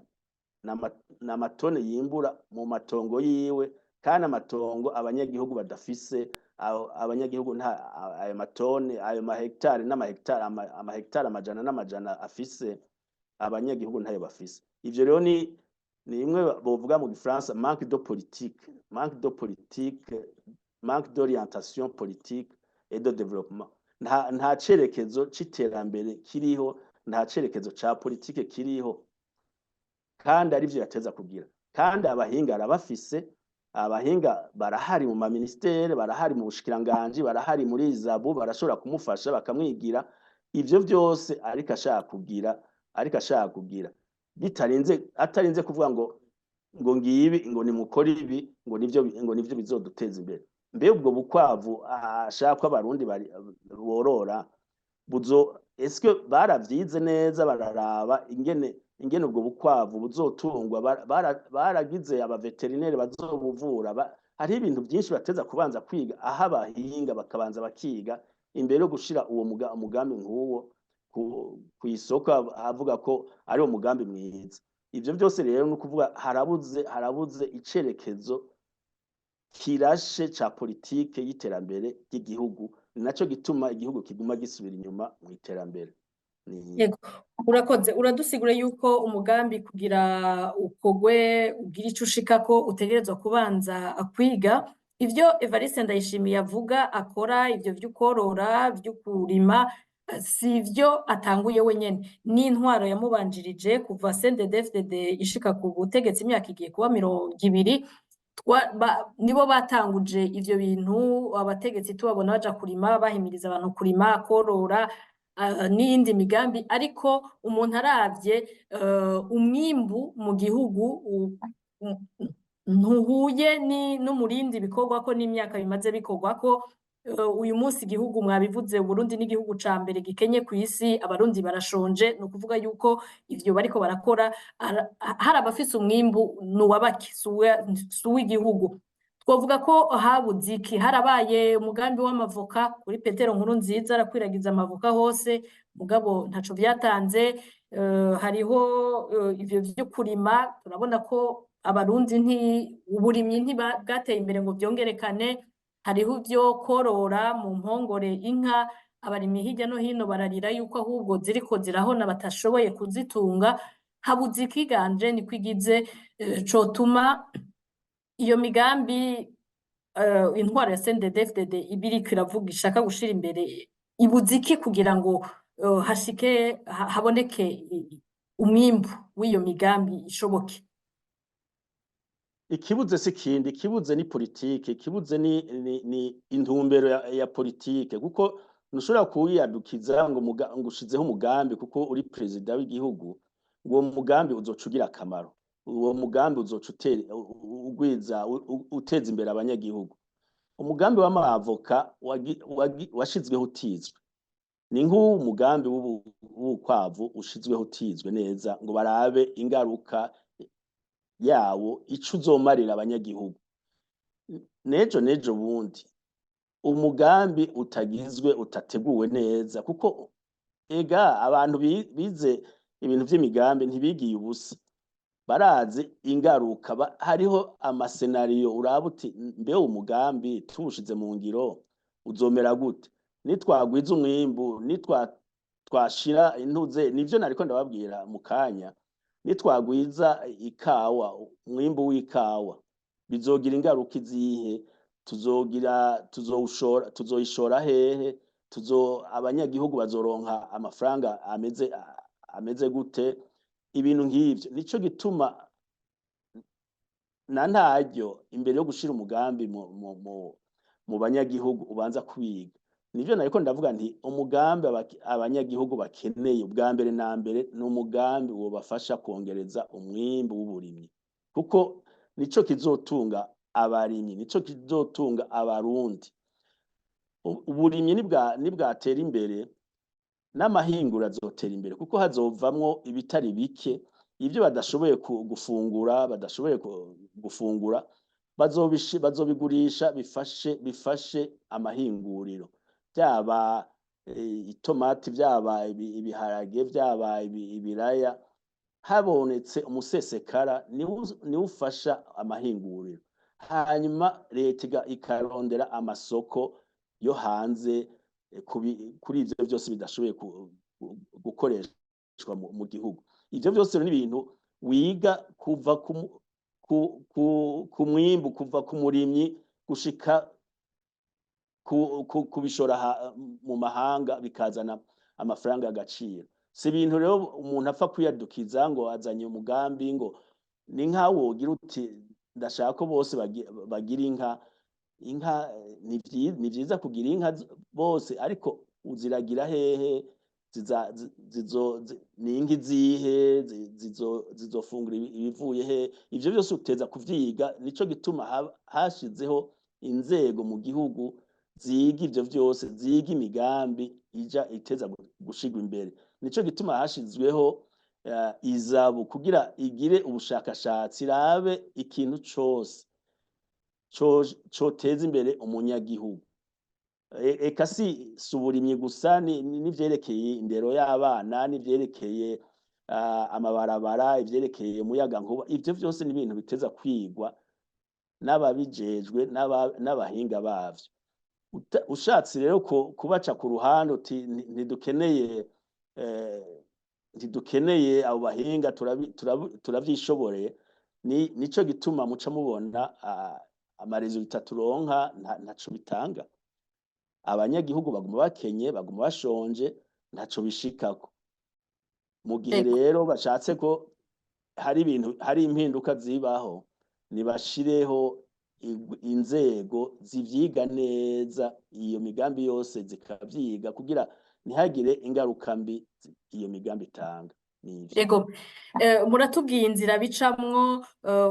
n'amatone yimbura mu matongo yiwe, kandi amatongo abanyagihugu badafise. Abanyagihugu nta ayo matone, ayo mahegitari n'amahegitari, amahegitari amajana n'amajana afise, abanyagihugu ntayo bafise. Ivyo rero ni imwe bovuga mu gifaransa manque de politique, manque de politique, manque d'orientation politique et de développement. Nta cerekezo c'iterambere kiriho, nta cerekezo ca politike kiriho, kandi arivyo yateza kugira. Kandi abahinga arabafise, abahinga barahari mu maministere, barahari mu bushikiranganji, barahari muri ISABU, barashobora kumufasha bakamwigira ivyo vyose. Ariko ashaka kugira bitarinze, atarinze kuvuga ngo ngibi, ngo nimukore ibi, ngo nivyo bizoduteza imbere. Mbe ubwo bukwavu ashaka ko abarundi borora buzo, eske baravyize neza, bararaba ingene ubwo bukwavu buzotungwa, baragize abaveterineri bazobuvura? Hariho ibintu byinshi bateza kubanza kwiga, aho abahinga bakabanza bakiga imbere yo gushira uwo umugambi nk'uwo ku isoko, avuga ko ari umugambi mwiza. Ivyo byose rero ni ukuvuga harabuze icerekezo kirashe ca politike y'iterambere ry'igihugu. Ni naco gituma igihugu kiguma gisubira inyuma mu iterambere. Yego, urakoze. Uradusigura yuko umugambi kugira ukogwe ugira ico ushikako utegerezwa kubanza kwiga. Ivyo Evariste Ndayishimiye avuga akora, ivyo vy'ukworora, vy'ukurima, si ivyo atanguye wenyene, n'intwaro yamubanjirije kuva CNDD-FDD ishika ku butegetsi, imyaka igiye kuba 20, nibo batanguje ivyo bintu. Abategetsi tubabona baja kurima, bahimiriza abantu kurima, korora, n'iyindi migambi. Ariko umuntu aravye umwimbu mu gihugu ntuhuye n'umurindi bikorwako n'imyaka bimaze bikorwako. Uyu munsi igihugu, mwabivuze, Burundi n'igihugu ca mbere gikenye kw'isi, abarundi barashonje. Ni ukuvuga yuko ivyo bariko barakora, hari abafise umwimbu, nuwabake, si uw'igihugu. Twovuga ko habuze iki? Harabaye umugambi w'amavoka kuri Petero Nkurunziza, arakwiragiza amavoka hose, mugabo ntaco vyatanze. Hariho ivyo vyo kurima, turabona ko abarundi nti uburimyi ntibwateye imbere ngo vyongerekane. Hariho ivyo korora mu mpongore inka, abarimyi hirya no hino bararira yuko ahubwo ziriko zirahona, batashoboye kuzitunga. Habuze ikiganje niko igize cotuma iyo migambi intwaro ya CNDD-FDD iba iriko iravuga ishaka gushira imbere? Ibuze iki kugira ngo hashike haboneke umwimbu w'iyo migambi ishoboke? Ikibuze si kindi, ikibuze ni politike, ikibuze ni intumbero ya politike, kuko ntushobora kuwiyadukiza ngo ushizeho umugambi kuko uri perezida w'igihugu, uwo mugambi uzoca ugira akamaro, uwo mugambi uzoca ugwiza, uteza imbere abanyagihugu. Umugambi w'amavoka washizweho utizwe, ni nk'uwo mugambi w'ubukwavu ushizweho utizwe neza ngo barabe ingaruka yawo, ico uzomarira abanyagihugu nejo bundi. Umugambi utagizwe, utateguwe neza, kuko ega abantu bize Ibintu vy'imigambi ntibigiye ubusa, barazi ingaruka. Hariho ama scénario uraba uti: "Mbe umugambi tuwushize mu ngiro uzomera gute? Nitwagwiza umwimbu, nitwa twashira intuze." Nivyo nariko ndababwira mu kanya: nitwagwiza ikawa, umwimbu w'ikawa, bizogira ingaruka izihe? Tuzogira tuzowushora, tuzoyishora hehe? Tuzo abanyagihugu bazoronka amafaranga ameze gute? Ibintu nk'ivyo. Nico gituma na ntaryo imbere yo gushira umugambi mu banyagihugu ubanza kwiga. Nivyo nariko ndavuga nti umugambi abanyagihugu bakeneye ubwa mbere na mbere ni umugambi wobafasha kwongereza umwimbu w'uburimyi, kuko nico kizotunga abarimyi, nico kizotunga Abarundi. Uburimyi nibwatera imbere, n'amahinguro azotera imbere, kuko hazovamwo ibitari bike. Ibyo badashoboye gufungura, badashoboye gufungura, bazobigurisha, bifashe amahinguriro, byaba itomati, byaba ibiharage, byaba ibiraya. Habonetse umusesekara niwo ufasha amahinguriro, hanyuma leta ikarondera amasoko yo hanze kuri ivyo vyose bidashoboye gukoreshwa mu gihugu. Ivyo vyose rero ni ibintu wiga kuva ku mwimbu, kuva ku murimyi gushika kubishora mu mahanga, bikazana amafaranga y'agaciro. Si ibintu rero umuntu apfa kwiyadukiza ngo azanye umugambi, ngo ni nkaho wogira uti: "Ndashaka ko bose bagira inka." Inka ni vyiza kugira inka bose, ariko uziragira hehe? Ni inka izihe? Zizofungura ibivuye he? Ivyo vyose uteza kuvyiga. Nico gituma hashizeho inzego mu gihugu ziga ivyo vyose, ziga imigambi ija iteza gushigwa imbere. Nico gituma hashizweho ISABU, kugira igire ubushakashatsi, irabe ikintu cose coteza imbere umunyagihugu. Eka si uburimyi gusa, n'ivyerekeye indero y'abana, n'ivyerekeye amabarabara, ivyerekeye umuyagankuba. Ivyo vyose ni ibintu biteza kwigwa n'ababijejwe, n'abahinga bavyo. Ushatse rero kubaca ku ruhande uti: "Ntidukeneye abo bahinga, turavyishoboreye," nico gituma muca mubona ama résultats turonka ntaco bitanga. Abanyagihugu baguma bakenye, baguma bashonje, ntaco bishikako. Mu gihe rero bashatse ko hari ibintu, hari impinduka zibaho, nibashireho inzego zivyiga neza iyo migambi yose, zikavyiga kugira ntihagire ingaruka mbi iyo migambi itanga. Nivyo. Ego, muratubwiye inzira bicamwo,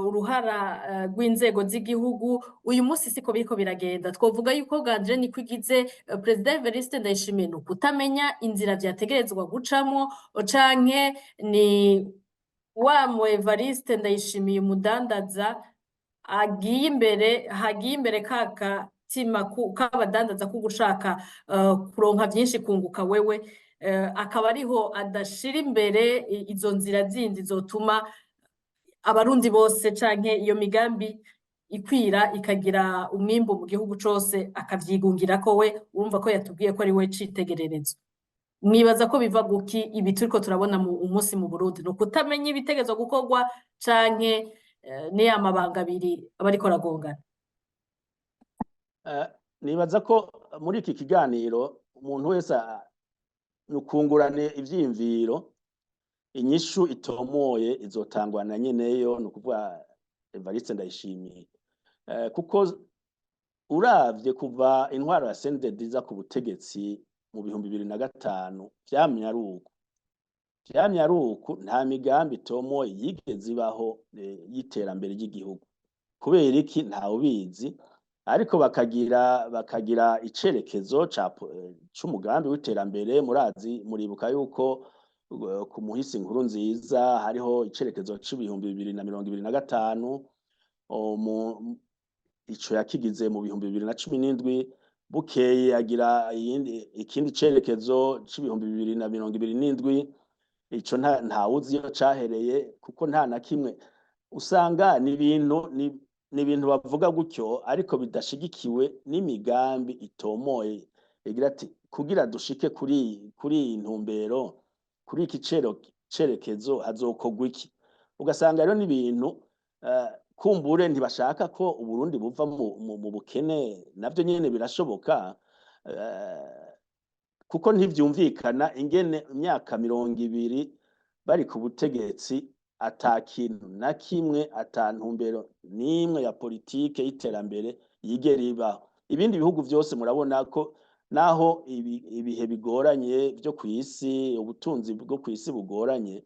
uruhara rw'inzego z'igihugu. Uyu munsi siko biriko biragenda. Twovuga yuko Gandre Nikwigize, Perezida Evariste Ndayishimiye, ni ukutamenya inzira vyategerezwa gucamwo, canke ni wa mu Evariste Ndayishimiye umudandaza agiye imbere, hagiye imbere ka katima k'abadandaza ko gushaka kuronka vyinshi, kunguka wewe, akaba ariho adashira imbere izo nzira zindi zotuma Abarundi bose canke iyo migambi ikwira, ikagira umwimbu mu gihugu cose, akavyigungirako we? Urumva ko yatubwiye ko ari we citegererezo. Mwibaza ko biva guki ibi turiko turabona mu umunsi mu Burundi? Ni ukutamenya ibitegerezwa gukorwa, canke ni ya mabanga abiri aba ariko aragongana? Nibaza ko muri iki kiganiro umuntu wese ni ukungurane ivyiyumviro. Inyishu itomoye izotangwa na nyeneyo, ni ukuvuga Evariste Ndayishimiye. Kuko uravye kuva intwaro ya CNDD iza ku butegetsi mu 2005, vyamye ari uko, vyamye ari uku. Nta migambi itomoye yigeze ibaho y'iterambere ry'igihugu. Kubera iki? Ntawubizi. Ariko bakagira icerekezo c'umugambi w'iterambere. Murazi, muribuka yuko ku muhisi Nkurunziza hariho icerekezo c'2025. Ico yakigize mu 2017. Bukeye agira ikindi cerekezo c'2027. Ico ntawuzi iyo cahereye, kuko nta na kimwe usanga ni ibintu bavuga gutyo, ariko bidashigikiwe n'imigambi itomoye igira ati kugira dushike kuri iyi ntumbero, kuri iki cerekezo, hazokorwa iki. Ugasanga rero n'ibintu kumbure ntibashaka ko Uburundi buva mu bukene. Navyo nyene birashoboka, kuko ntivyumvikana ingene imyaka 20 bari ku butegetsi ata kintu na kimwe, ata ntumbero n'imwe ya politike y'iterambere yigera ibaho. Ibindi bihugu vyose murabona ko naho ibihe bigoranye vyo kw'isi, ubutunzi bwo kw'isi bugoranye,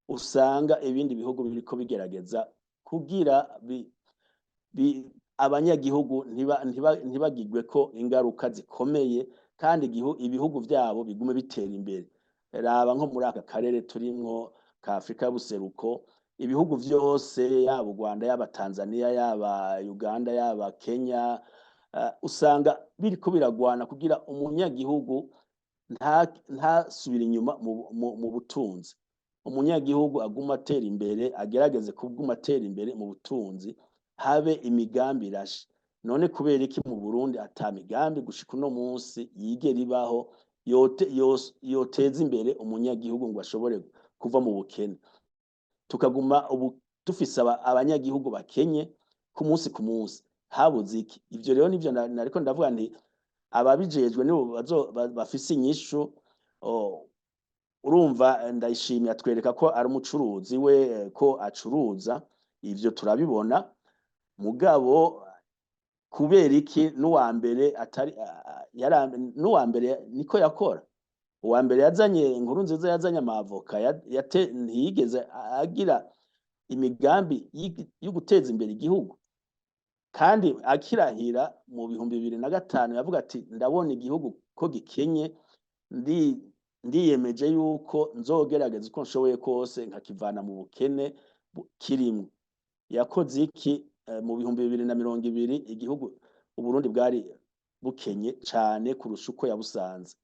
usanga ibindi bihugu biriko bigerageza kugira abanyagihugu ntibagirweko ingaruka zikomeye, kandi ibihugu vyabo bigume bitera imbere. Raba nko muri aka karere turimwo ka Afrika y'ubuseruko, ibihugu vyose, yaba u Rwanda, yaba Tanzania, yaba Uganda, yaba Kenya, usanga biriko biragwana kugira umunyagihugu ntasubire inyuma mu butunzi, umunyagihugu aguma atera imbere, agerageze kuguma atera imbere mu butunzi, habe imigambi irashe. None kubera iki mu Burundi ata migambi gushika uno munsi yigera ibaho yoteza imbere umunyagihugu ngo ashobore kuva mu bukene, tukaguma ubu dufise abanyagihugu bakenye ku munsi ku munsi? Habuze iki? Ivyo rero nivyo nariko ndavuga nti ababijejwe nibo bafise inyishu. Urumva Ndayishimiye atwereka ko ari umucuruzi we, ko acuruza, ivyo turabibona. Mugabo kubera iki n'uwa mbere atari n'uwa mbere niko yakora? Uwa mbere yazanye inkuru nziza, yazanye amavoka, ntiyigeze agira imigambi yo guteza imbere igihugu. Kandi akirahira mu 2005 yavuga ati: "Ndabona igihugu ko gikenye, ndiyemeje yuko nzogerageza uko nshoboye kose nkakivana mu bukene kirimwo." Yakoze iki? Mu 2020 igihugu Uburundi bwari bukenye cane kurusha uko yabusanze.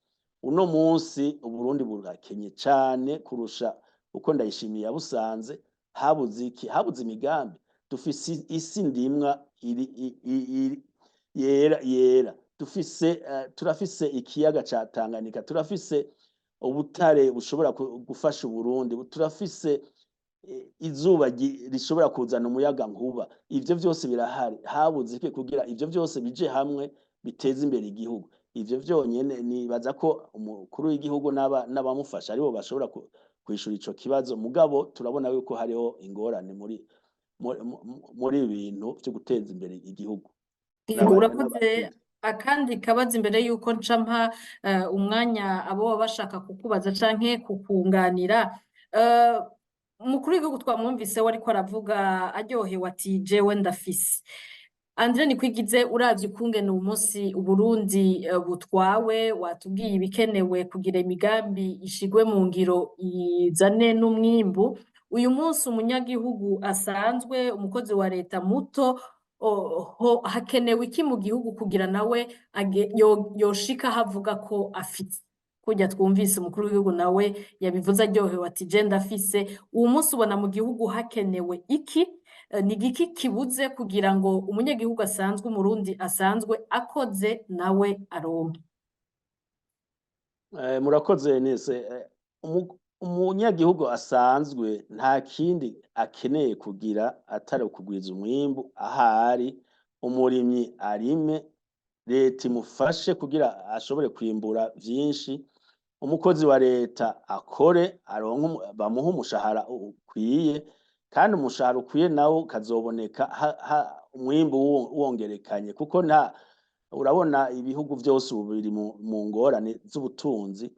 Uno munsi Uburundi burakenye cane kurusha uko Ndayishimiye yabusanze. Habuze iki? Habuze imigambi. Dufise isi ndimwa iri yera, dufise turafise ikiyaga ca Tanganyika, turafise ubutare bushobora gufasha Uburundi, turafise izuba rishobora kuzana umuyaga nkuba. Ivyo vyose birahari. Habuze iki kugira ivyo vyose bije hamwe biteze imbere igihugu? Ivyo vyonyene nibaza ko umukuru w'igihugu n'abamufasha aribo bashobora kwishura ico kibazo. Mugabo turabona yuko hariho ingorane muri ibi bintu vyo guteza imbere igihugu. Yego, urakoze. Akandi kabazo imbere yuko nca mpa umwanya abo baba bashaka kukubaza canke kukunganira. Umukuru w'igihugu twamwumvise we ariko aravuga aryohewe ati: "Jewe ndafise." Andre Nikwigize, uravye ukungene uyu munsi Uburundi butwawe, watubwiye ibikenewe kugira imigambi ishigwe mu ngiro izane n'umwimbu. Uyu munsi umunyagihugu asanzwe, umukozi wa leta muto, hakenewe iki mu gihugu kugira nawe yoshika aho avuga ko afise? Kurya twumvise umukuru w'igihugu nawe yabivuze aryohewe ati: "Je ndafise." Uwu munsi ubona mu gihugu hakenewe iki? Ni igiki kibuze kugira ngo umunyagihugu asanzwe, Umurundi asanzwe akoze, nawe aronke? Murakoze nese. Umunyagihugu asanzwe nta kindi akeneye kugira atari ukugwiza umwimbu ahari. Umurimyi arime, leta imufashe kugira ashobore kwimbura vyinshi. Umukozi wa leta akore, aronke bamuhe umushahara ukwiye, kandi umushahara ukwiye nawo ukazoboneka umwimbu wongerekanye, kuko nta urabona ibihugu vyose ubu biri mu ngorane z'ubutunzi,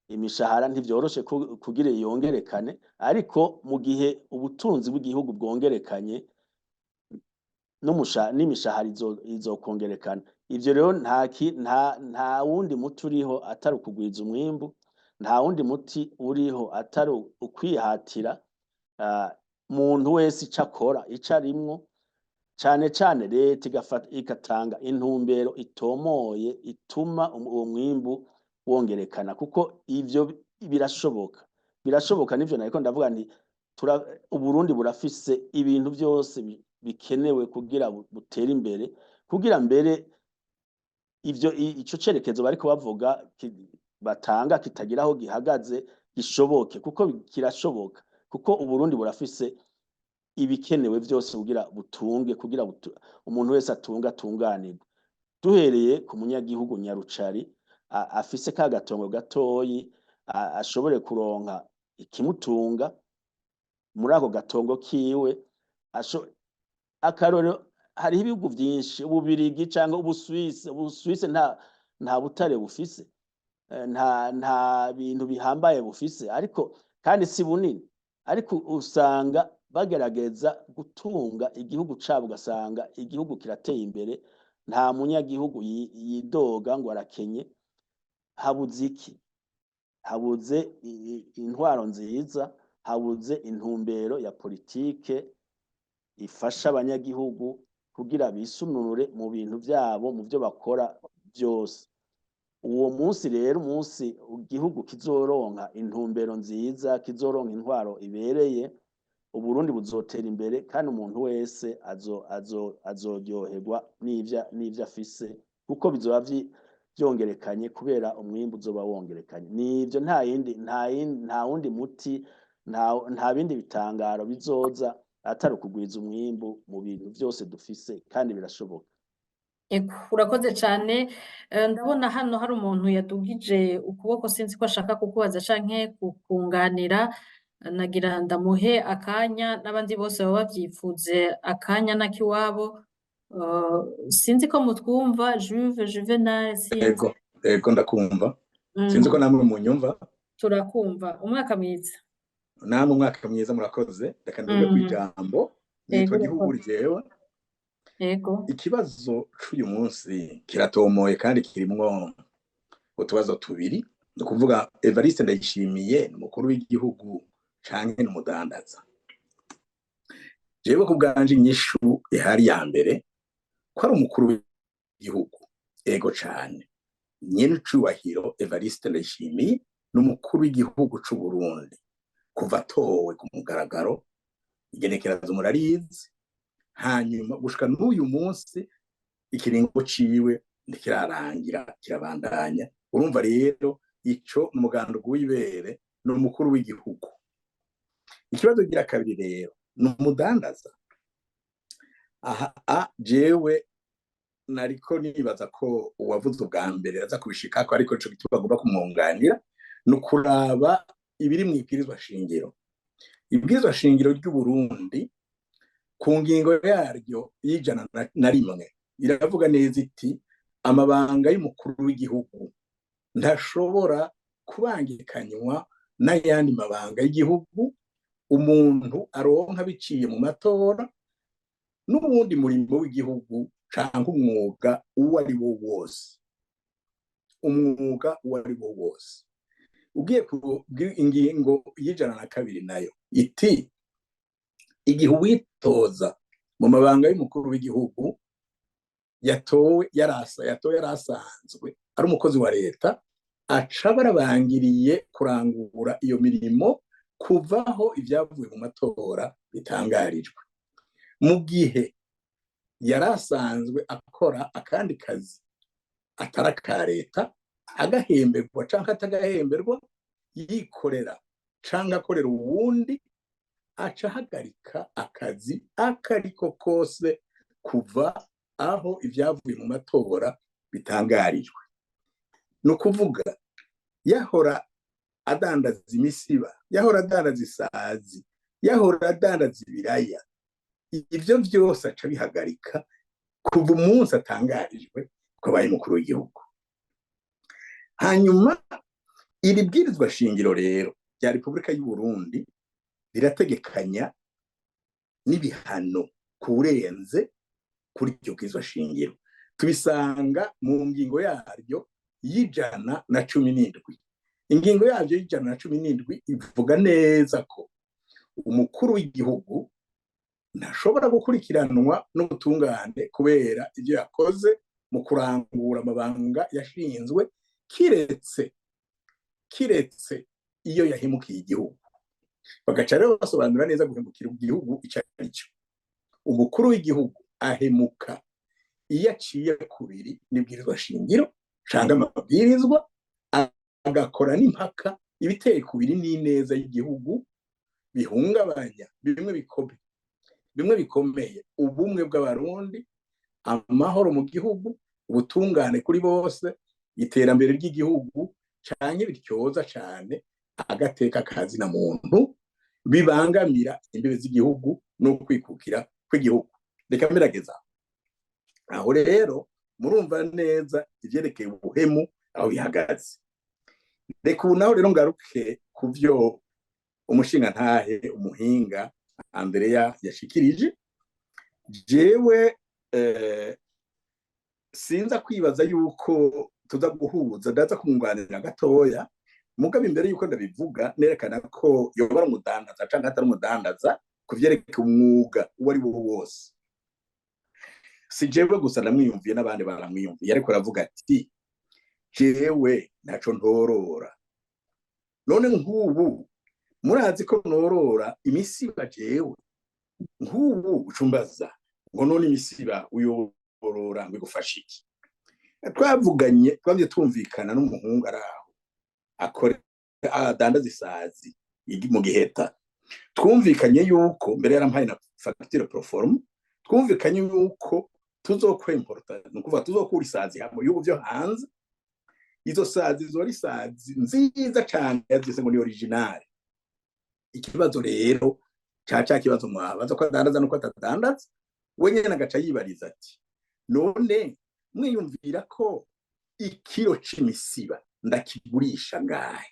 imishahara ntivyoroshe kugira yongerekane. Ariko mu gihe ubutunzi bw'igihugu bwongerekanye, n'imishahara izokongerekana. Ivyo rero nta wundi muti uriho atari ukugwiza umwimbu, nta wundi muti uriho atari ukwihatira, muntu wese ico akora, ico arimwo, cane cane leta igatanga intumbero itomoye ituma uwo mwimbu wongerekana, kuko ivyo birashoboka. Birashoboka. Nivyo nariko ndavuga nti Uburundi burafise ibintu vyose bikenewe kugira butere imbere, kugira mbere ivyo ico cerekezo bariko bavuga batanga kitagira aho gihagaze gishoboke, kuko kirashoboka, kuko Uburundi burafise ibikenewe vyose kugira butunge, kugira umuntu wese atunga atunganirwe, duhereye ku munyagihugu nyarucari afise ka gatongo gatoyi, ashobore kuronka ikimutunga muri ako gatongo kiwe. Akarorero, hariho ibihugu vyinshi, Ububirigi canke Ubuswise. Ubuswise nta butare bufise, nta bintu bihambaye bufise, ariko kandi si bunini, ariko usanga bagerageza gutunga igihugu cabo, ugasanga igihugu kirateye imbere, nta munyagihugu yidoga ngo arakenye. Habuze iki? Habuze intwaro nziza, habuze intumbero ya politike ifasha abanyagihugu kugira bisununure mu bintu vyabo, mu vyo bakora vyose. Uwo munsi rero, umunsi igihugu kizoronka intumbero nziza, kizoronka intwaro ibereye, Uburundi buzotera imbere, kandi umuntu wese azoryoherwa n'ivyo afise, kuko bizoba vyongerekanye kubera umwimbu uzoba wongerekanye. Nivyo, nta yindi, nta yindi, nta wundi muti, nta bindi bitangaro bizoza atari ukugwiza umwimbu mu bintu vyose dufise, kandi birashoboka. Ego, urakoze cane. Ndabona hano hari umuntu yadugije ukuboko, sinzi ko ashaka kukubaza canke kukunganira. Nagira ndamuhe akanya, n'abandi bose baba bavyipfuze akanya n'akiwabo. Sinzi ko mutwumva, Juve, Juvenal, sinzi. Ego, ndakumva. Sinzi ko namwe munyumva. Turakumva. Umwaka mwiza. Namwe umwaka mwiza, murakoze. Reka nduge kw'ijambo. Nitwa Ego, Gihuguri urakoze. jewe. Ikibazo c'uyu munsi kiratomoye kandi kirimwo utubazo tubiri. Ni ukuvuga, Evariste Ndayishimiye ni umukuru w'igihugu canke ni umudandaza? Jewe ku bwanje, inyishu ihari ya mbere ko ari umukuru w'igihugu. Ego cane, nyene icubahiro Evariste Ndayishimiye ni umukuru w'igihugu c'u Burundi kuva atowe ku mugaragaro, igenekerezo murarizi, hanyuma gushika n'uyu munsi ikiringo ciwe ntikirarangira, kirabandanya. Urumva rero ico ni umuganda w'ibere, ni umukuru w'igihugu. Ikibazo gira kabiri rero, ni umudandaza? Aha jewe nariko nibaza ko uwavuze ubwa mbere aza kubishikako, ariko ico gituma agomba kumwunganira ni ukuraba ibiri mu ibwirizwa shingiro. Ibwirizwa shingiro ry'u Burundi, ku ngingo yaryo y'101, iravuga neza iti: "Amabanga y'umukuru w'igihugu ntashobora kubangikanywa n'ayandi mabanga y'igihugu umuntu aronka biciye mu matora, n'uwundi murimo w'igihugu canke umwuga uwo ari wo wose." Umwuga uwo ari wo wose. Ugiye ku ingingo y'102 nayo iti: "Igihe uwitoza mu mabanga y'umukuru w'igihugu yatowe yarasa yatowe yarasanzwe ari umukozi wa leta, aca barabangiriye kurangura iyo mirimo kuvaho ibyavuye mu matora bitangarijwe. Mu gihe yari asanzwe akora akandi kazi atari aka leta, agahemberwa canke atagahemberwa, yikorera canke akorera uwundi, aca ahagarika akazi akariko kose kuva aho ibyavuye mu matora bitangarijwe." Ni ukuvuga, yahora adandaza imisiba, yahora adandaza isazi, yahora adandaza ibiraya, ibyo byose aca bihagarika kuva umunsi atangarijwe ko abaye umukuru w'igihugu. Hanyuma iri bwirizwa shingiro rero rya Repubulika y'u Burundi rirategekanya n'ibihano kurenze kuri iryo bwirizwa shingiro. Tubisanga mu ngingo yaryo y'117. Ingingo yaryo y'117 ivuga neza ko umukuru w'igihugu ntashobora gukurikiranwa n'ubutungane kubera ibyo yakoze mu kurangura amabanga yashinzwe, kiretse Iyo yahemukiye igihugu, bagaca rero basobanura neza guhemukira igihugu ico ari cyo. Umukuru w'igihugu ahemuka iyo aciye kubiri n'ibwirizwa shingiro canke amabwirizwa, agakora n'impaka ibiteye kubiri n'ineza y'igihugu, bihungabanya bimwe bikomeye ubumwe bw'Abarundi, amahoro mu gihugu, ubutungane kuri bose, iterambere ry'igihugu, canke bityoza cane agateka kazina muntu, bibangamira imbibe z'igihugu no kwikukira kw'igihugu. Reka mberageza aho. Rero murumva neza ivyerekeye ubuhemu aho bihagaze. Reka ubu naho rero ngaruke ku vyo umushingantahe umuhinga Andrea yashikirije. Jewe sinza kwibaza yuko tuza guhuza, ndaza kumwunganira gatoya. Mugabo imbere yuko ndabivuga, nerekana ko yoba ari umudandaza canke atari umudandaza ku vyerekeye umwuga uwo ari wo wose. Si jewe gusa ndamwiyumviye, n'abandi baramwiyumviye. Ariko aravuga ati: "Jewe ntaco ntorora." None nk'ubu murazi ko norora imisiba? Jewe nk'ubu ucumbaza ngo none imisiba uyorora ngo igufashe iki? Twavuganye, twamye tumvikana n'umuhungu ari aho akore adandaza isazi mu Giheta. Twumvikanye yuko mbere yarampaye na facture proforma. Twumvikanye yuko tuzokwimporta, ni ukuvuga tuzokura isazi mu bihugu vyo hanze. Izo sazi zoba ari isazi nziza cane, yazise ngo ni original. Ikibazo rero ca kibazo mwabaza ko adandaza nuko atadandaza, we nyene agaca yibariza ati: "None mwiyumvira ko ikiro c'imisiba ndakigurisha ngahe?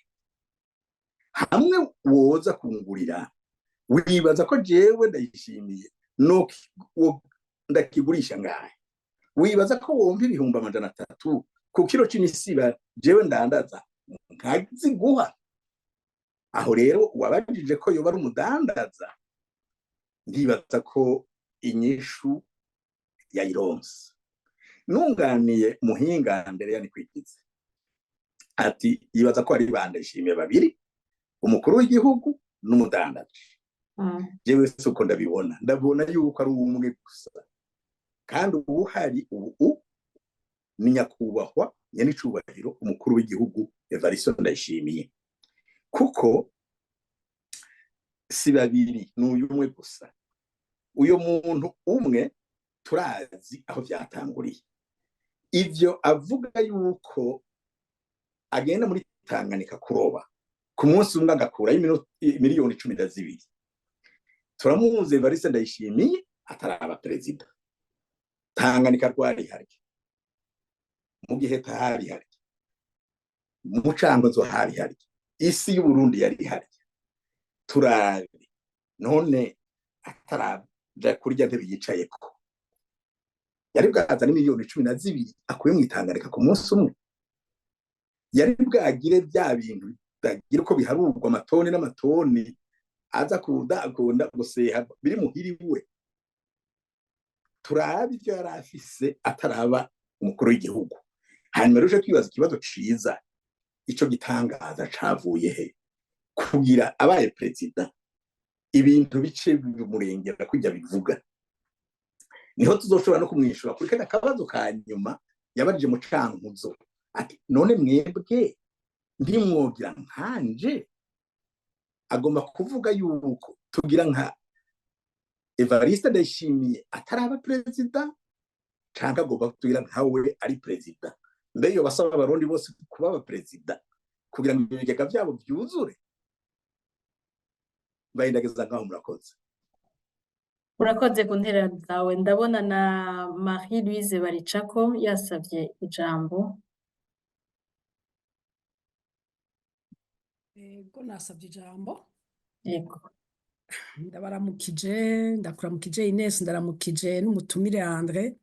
Hamwe woza kungurira, wibaza ko jewe Ndayishimiye no ndakigurisha ngahe? Wibaza ko wompa 300,000 ku kiro c'imisiba jewe ndandaza, nkaziguha?" Aho rero wabajije ko yoba ari umudandaza, ndibaza ko inyishu yayironse. Nunganiye muhinga mbere ya Nikwigize, ati yibaza ko ari ba Ndayishimiye babiri, umukuru w'igihugu n'umudandaji. Jewe si uko ndabibona. Ndabona yuko ari umwe gusa, kandi uwuhari ubu ni nyakubahwa nyenicubahiro umukuru w'igihugu Evariste Ndayishimiye, kuko si babiri, ni uyu umwe gusa. Uyu muntu umwe turazi aho vyatanguriye. Ivyo avuga yuko agenda muri Tanganyika kuroba, ku munsi umwe agakurayo 12 miliyoni, turamuzi Evariste Ndayishimiye ataraba perezida. Tanganyika rwari harya, mu gihe hari harya, mu Cankuzo hari harya, isi y'Uburundi yari harya. Turabe none ataraja kurya ntebe yicayeko, yari bwazana 12 miliyoni akuye mu Itanganyika ku munsi umwe? Yari bwagire bya bintu bitagira uko biharurwa, amatoni n'amatoni aza kunda guseha biri muhiri we? Turabe ivyo yari afise ataraba umukuru w'igihugu. Hanyuma rero twibaza ikibazo ciza: ico gitangaza cavuye he kugira abaye perezida ibintu bice bimurengera kujya bivuga? Niho tuzoshobora no kumwishura kuri kano kabazo ka nyuma yabajije mu Cankuzo, ati: "None mwebwe ntimwogira nkanje?" Agomba kuvuga yuko tugira nka Evariste Ndayishimiye ataraba perezida, canke agomba kutugira nkawe ari perezida? Mbe yo basaba Abarundi bose kuba abaperezida kugira ngo ibigega vyabo vyuzure? Bayindageza ngaho, murakoze. Urakoze ku ntererano zawe. Ndabona na Marie Louise Baricako yasavye ijambo. Ego, nasabye ijambo. Yego. Ndabaramukije, ndakuramukije Ines, ndaramukije n'umutumire Andre,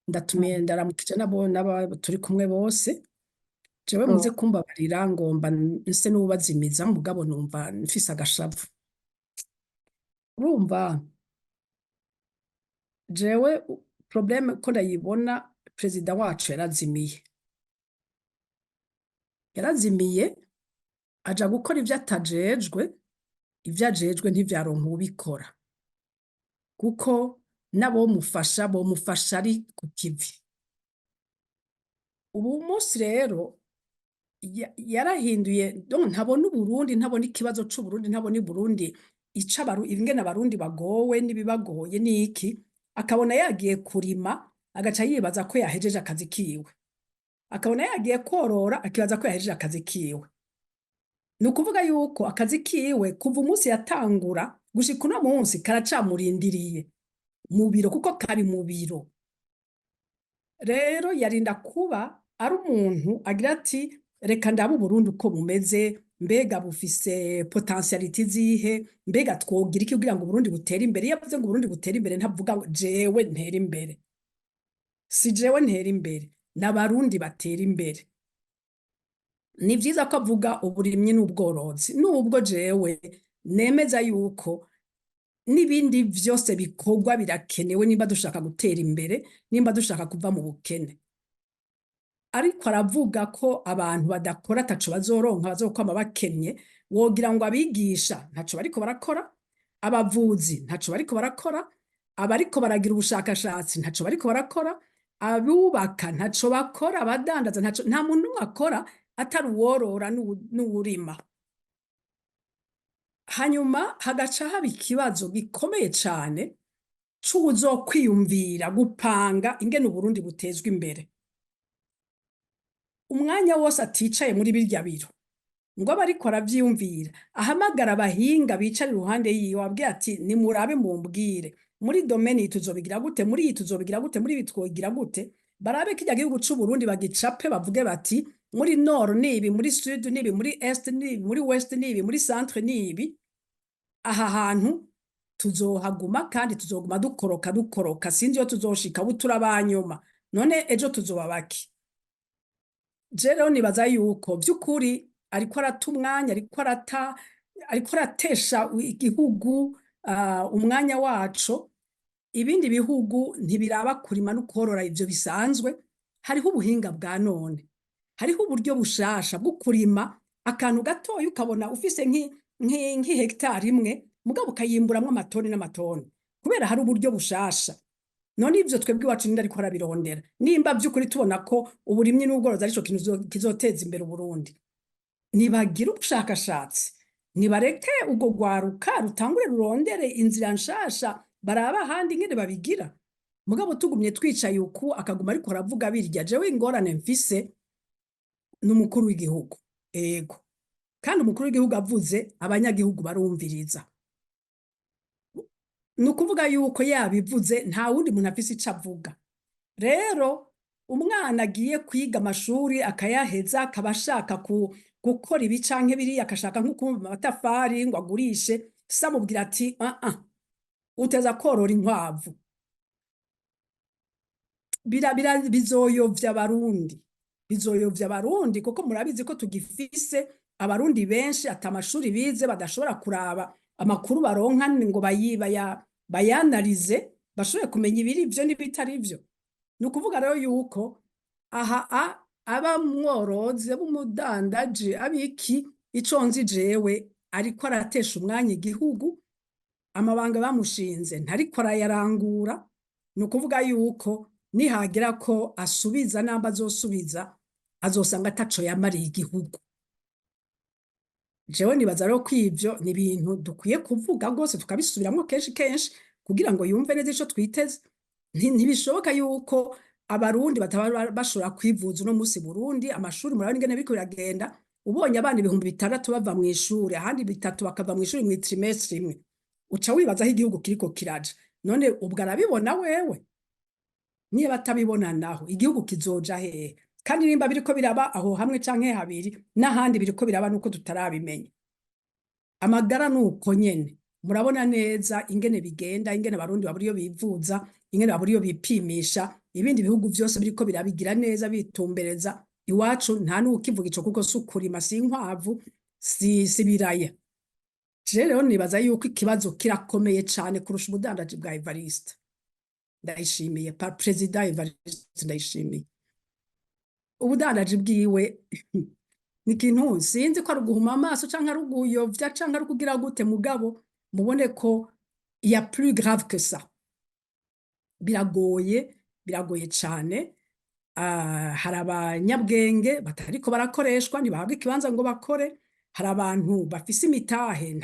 ndatumiye, ndaramukije nabo n'aba turi kumwe bose. Jewe muze kumbabarira, ngomba nse n'uwubazimiza, mugabo numva mfise agashavu. Urumva jewe problème ko ndayibona, perezida wacu yarazimiye, yarazimiye. Aja gukora ivyo atajejwe, ivyo ajejwe ntivyaronka uwubikora, kuko n'abomufasha bomufasha ari ku kivi. Ubu munsi rero yarahinduye, donc ntabona Uburundi, ntabona ikibazo c'Uburundi, ntabona Uburundi ico ingene Abarundi bagowe n'ibibagoye n'iki. Akabona yagiye kurima, agaca yibaza ko yahejeje akazi kiwe, akabona yagiye korora, akibaza ko yahejeje akazi kiwe. Ni ukuvuga yuko akazi kiwe kuva umunsi yatangura gushika uno munsi karacamurindiriye mu biro, kuko kari mu biro. Rero yarinda kuba ari umuntu agira ati: "Reka ndabe Uburundi uko bumeze, mbega bufise potentialité zihe? Mbega twogira iki kugira ngo Uburundi butere imbere?" Iyo avuze ngo Uburundi butere imbere, ntavuga ngo jewe ntere imbere. Si jewe ntera imbere, n'Abarundi batera imbere. Ni vyiza ko avuga uburimyi n'ubworozi, nubwo jewe nemeza yuko n'ibindi vyose bikorwa birakenewe nimba dushaka gutera imbere, nimba dushaka kuva mu bukene. Ariko aravuga ko abantu badakora ataco bazoronka, bazokwama bakennye. Wogira ngo abigisha ntaco bariko barakora, abavuzi ntaco bariko barakora, abariko baragira ubushakashatsi ntaco bariko barakora, abubaka ntaco bakora, abadandaza ntaco. Nta muntu n'umwe akora atari uworora n'uwurima. Hanyuma hagaca haba ikibazo gikomeye cane c'uwuzokwiyumvira gupanga ingene Uburundi butezwa imbere. Umwanya wose aticaye muri birya biro ngo abe ariko aravyiyumvira, ahamagara abahinga bicara iruhande yiwe, ababwira ati: "Nimurabe mumbwire, muri domaine iyi tuzobigira gute? Muri iyi tuzobigira gute? Muri ibi twogira gute?" Barabe kirya gihugu c'Uburundi, bagicape, bavuge bati: "Muri nord nibi, muri sud nibi, muri est nibi, muri ouest nibi, muri centre nibi. Aha hantu tuzohaguma kandi tuzoguma dukoroka, dukoroka, sinzi iyo tuzoshika. Ubu turabanyuma, none ejo tuzoba baki?" Je rero nibaza yuko vy'ukuri ariko arata umwanya, ariko aratesha igihugu umwanya waco. Ibindi bihugu ntibiraba kurima no korora ivyo bisanzwe. Hariho ubuhinga bwa none, hariho uburyo bushasha bwo kurima akantu gatoya, ukabona ufise nk'ihegitari imwe, mugabo ukayimburamwo amatoni n'amatoni kubera hari uburyo bushasha. None ivyo twebwe iwacu ninde ariko arabirondera? Nimba vy'ukuri tubona ko uburimyi n'ubworozi arico kintu kizoteza imbere Uburundi, nibagire ubushakashatsi, nibareke urwo rwaruka rutangure rurondere inzira nshasha, barabe ahandi ingene babigira. Mugabo tugumye twicaye uku, akaguma ariko aravuga birya, jewe ingorane mfise n'umukuru w'igihugu. Ego, kandi umukuru w'igihugu avuze, abanyagihugu barumviriza. Ni ukuvuga yuko yabivuze, nta wundi muntu afise ico avuga. Rero umwana agiye kwiga amashuri akayaheza, akaba ashaka gukora ibi canke biriya, akashaka nko kubumba amatafari ngo agurishe, se amubwira ati: "Ah ah, uteza korora inkwavu." Bizoyovya Abarundi, bizoyovya Abarundi, kuko murabizi ko tugifise Abarundi benshi ata amashuri bize, badashobora kuraba amakuru baronka ngo bayanarize, bashobore kumenya ibiri vyo n'ibitari vyo. Ni ukuvuga rero yuko aha aba mworozi, aba umudandaji, abiki, ico nzi jewe, ariko aratesha umwanya igihugu. Amabanga bamushinze ntariko arayarangura. Ni ukuvuga yuko nihagera ko asubiza, namba azosubiza, azosanga ataco yamariye igihugu. Jewe nibaza rero ko ivyo ni ibintu dukwiye kuvuga rwose, tukabisubiramwo kenshi kenshi kugira ngo yumve neza ico twiteze. Ntibishoboka yuko Abarundi bataba bashobora kwivuza uno musi. Burundi, amashuri, murabona ingene biriko biragenda. Ubonye abana 6000 bava mw'ishure, ahandi 3 bakava mw'ishure mw'i trimestre imwe, uca wibaza aho igihugu kiriko kiraja. None ubwo arabibona wewe? Niba atabibona naho, igihugu kizoja hehe? Kandi nimba biriko biraba aho hamwe canke habiri, n'ahandi biriko biraba, nuko tutarabimenya. Amagara nuko nyene, murabona neza ingene bigenda, ingene Abarundi babura iyo bivuza, ingene babura iyo bipimisha. Ibindi bihugu vyose biriko birabigira neza, bitumbereza. Iwacu nta n'ukivuga ico, kuko si ukurima, si inkwavu, si biraya. Je rero nibaza yuko ikibazo kirakomeye cane kurusha ubudandaji bwa Evariste Ndayishimiye, pa Perezida Evariste Ndayishimiye. Ubudandaji bwiwe Ni ikintu sinzi ko ari uguhuma amaso canke ari uguyovya canke ari ukugira gute, mugabo mubone ko il y a plus grave que ça. Biragoye, biragoye cane. Hari abanyabwenge batariko barakoreshwa, ntibahabwa ikibanza ngo bakore. Hari abantu bafise imitahe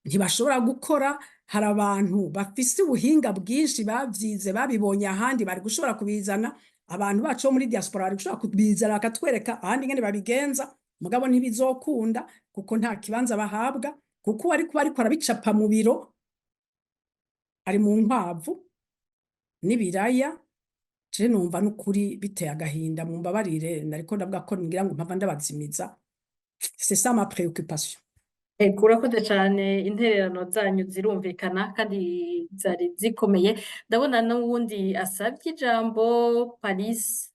ntibashobora gukora. Hari abantu bafise ubuhinga bwinshi, bavyize, babibonye ahandi, bari gushobora kubizana. Abantu bacu bo muri diaspora bari gushobora kubizana, bakatwereka ahandi ingene babigenza, mugabo ntibizokunda kuko nta kibanza bahabwa, kuko uwari kuba ariko arabicapa mu biro ari mu nkwavu n'ibiraya. Je numva n'ukuri biteye agahinda. Mumbabarire, nariko ndavuga ko ngira ngo mpava ndabazimiza. C'est ça ma préoccupation. Ego, urakoze cane. Intererano zanyu zirumvikana kandi zari zikomeye. Ndabona n'uwundi asavye ijambo, Paris.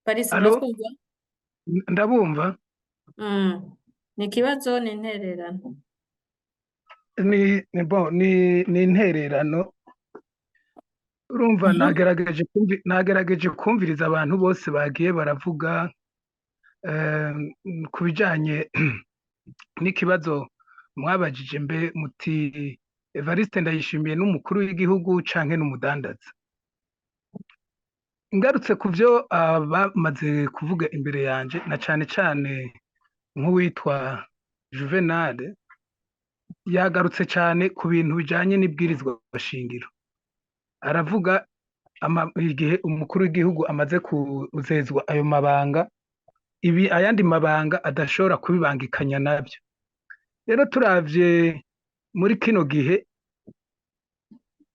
Paris, Alo, uratwumva? Ndabumva. Ni ikibazo, ni intererano? Ni bon, ni intererano. Urumva, nagerageje kumviriza abantu bose bagiye baravuga ku bijanye n'ikibazo mwabajije, mbe muti Evariste Ndayishimiye n'umukuru w'igihugu canke n'umudandaza. Ngarutse ku byo bamaze kuvuga imbere yanje, na cane cane nk'uwitwa Juvenal, yagarutse cane ku bintu bijanye n'ibwirizwa shingiro. Aravuga igihe umukuru w'igihugu amaze kuzezwa ayo mabanga, ibi ayandi mabanga adashobora kubibangikanya nabyo. Rero turavye muri kino gihe,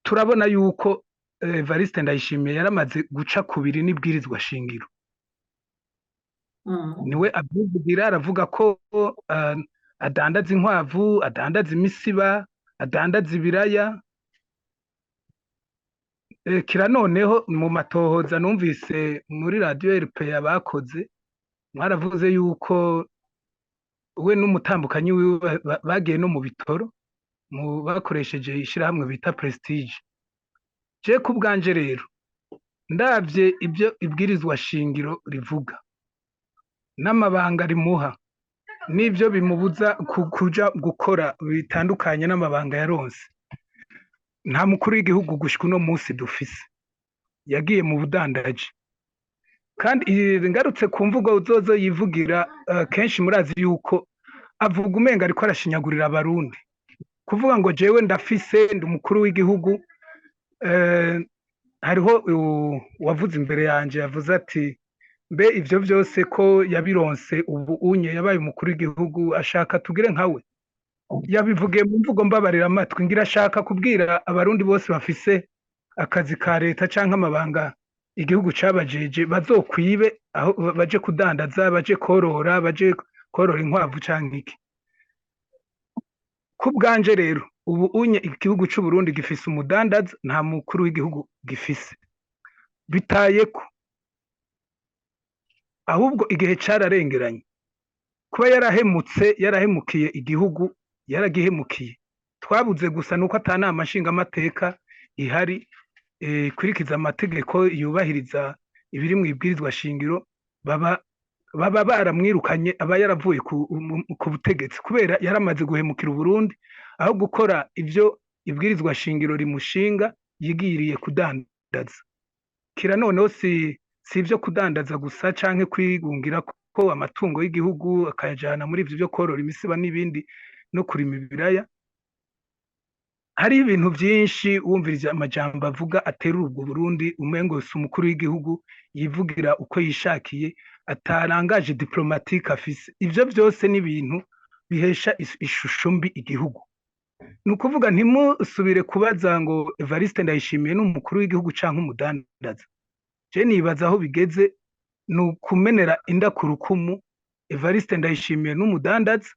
turabona yuko Evariste Ndayishimiye yaramaze guca kubiri n'ibwirizwa shingiro. Niwe abyivugira, aravuga ko adandaza inkwavu, adandaza imisiba, adandaza ibiraya. Kira noneho mu matohoza numvise muri radiyo RPA bakoze, mwaravuze yuko we n'umutambukanyi wiwe bagiye no mu bitoro mu bakoresheje ishirahamwe bita Prestige. Je ku bwanje rero, ndavye ibyo ibwirizwa shingiro rivuga n'amabanga rimuha n'ibyo bimubuza kuja gukora bitandukanye n'amabanga yaronse, nta mukuru w'igihugu gushika uno munsi dufise, yagiye mu budandaji. Kandi ngarutse ku mvugo uzozo yivugira, kenshi murazi yuko avuga umenga ariko arashinyagurira Abarundi, kuvuga ngo jewe ndafise, ndi umukuru w'igihugu. Hariho uwavuze imbere yanje, yavuze ati mbe ivyo vyose ko yabironse ubu unye yabaye umukuru w'igihugu, ashaka tugire nkawe? Yabivugiye mu mvugo mbabarira amatwi, ngira ashaka kubwira Abarundi bose bafise akazi ka leta canke amabanga igihugu cabajeje bazokwibe, aho baje kudandaza, baje korora, baje korora inkwavu canke iki. Ku bwanje rero, ubu unye igihugu c'u Burundi gifise umudandaza, nta mukuru w'igihugu gifise. Bitayeko ahubwo igihe cararengeranye. Kuba yarahemutse, yarahemukiye igihugu, yaragihemukiye. Twabuze gusa nuko ata nama nshingamateka ihari ikurikiza amategeko, yubahiriza ibiri mu ibwirizwa shingiro, baba baramwirukanye, aba yaravuye ku butegetsi, kubera yaramaze guhemukira Uburundi. Aho gukora ivyo ibwirizwa shingiro rimushinga, yigiriye kudandaza. Kira noneho si ivyo kudandaza gusa canke kwigungira ko amatungo y'igihugu akayajana muri ivyo byo korora imisiba n'ibindi no kurima ibiraya. Hari ibintu byinshi wumvirije amajambo avuga aterura ubwo Burundi, umengo si umukuru w'igihugu, yivugira uko yishakiye, atarangaje diplomatique afise. Ivyo byose ni ibintu bihesha ishusho mbi igihugu. Ni ukuvuga ntimusubire kubaza ngo Evariste Ndayishimiye ni umukuru w'igihugu canke umudandaza. Je nibaza aho bigeze ni ukumenera inda ku rukumu. Evariste Ndayishimiye n'umudandaza.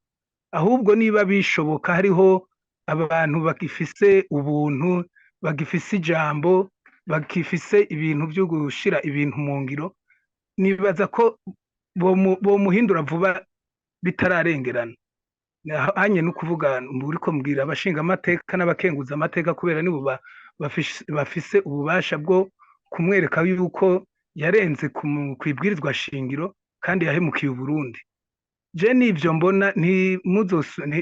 Ahubwo niba bishoboka, hariho abantu bagifise ubuntu, bagifise ijambo, bagifise ibintu byo gushira ibintu mu ngiro, nibaza ko bomuhindura vuba bitararengerana. Hanye no kuvuga uriko mbwira abashinga amateka n'abakenguza amateka, kubera nibo bafise ububasha bwo kumwereka yuko yarenze kw'ibwirizwa shingiro kandi yahemukiye Uburundi. Je nivyo mbona.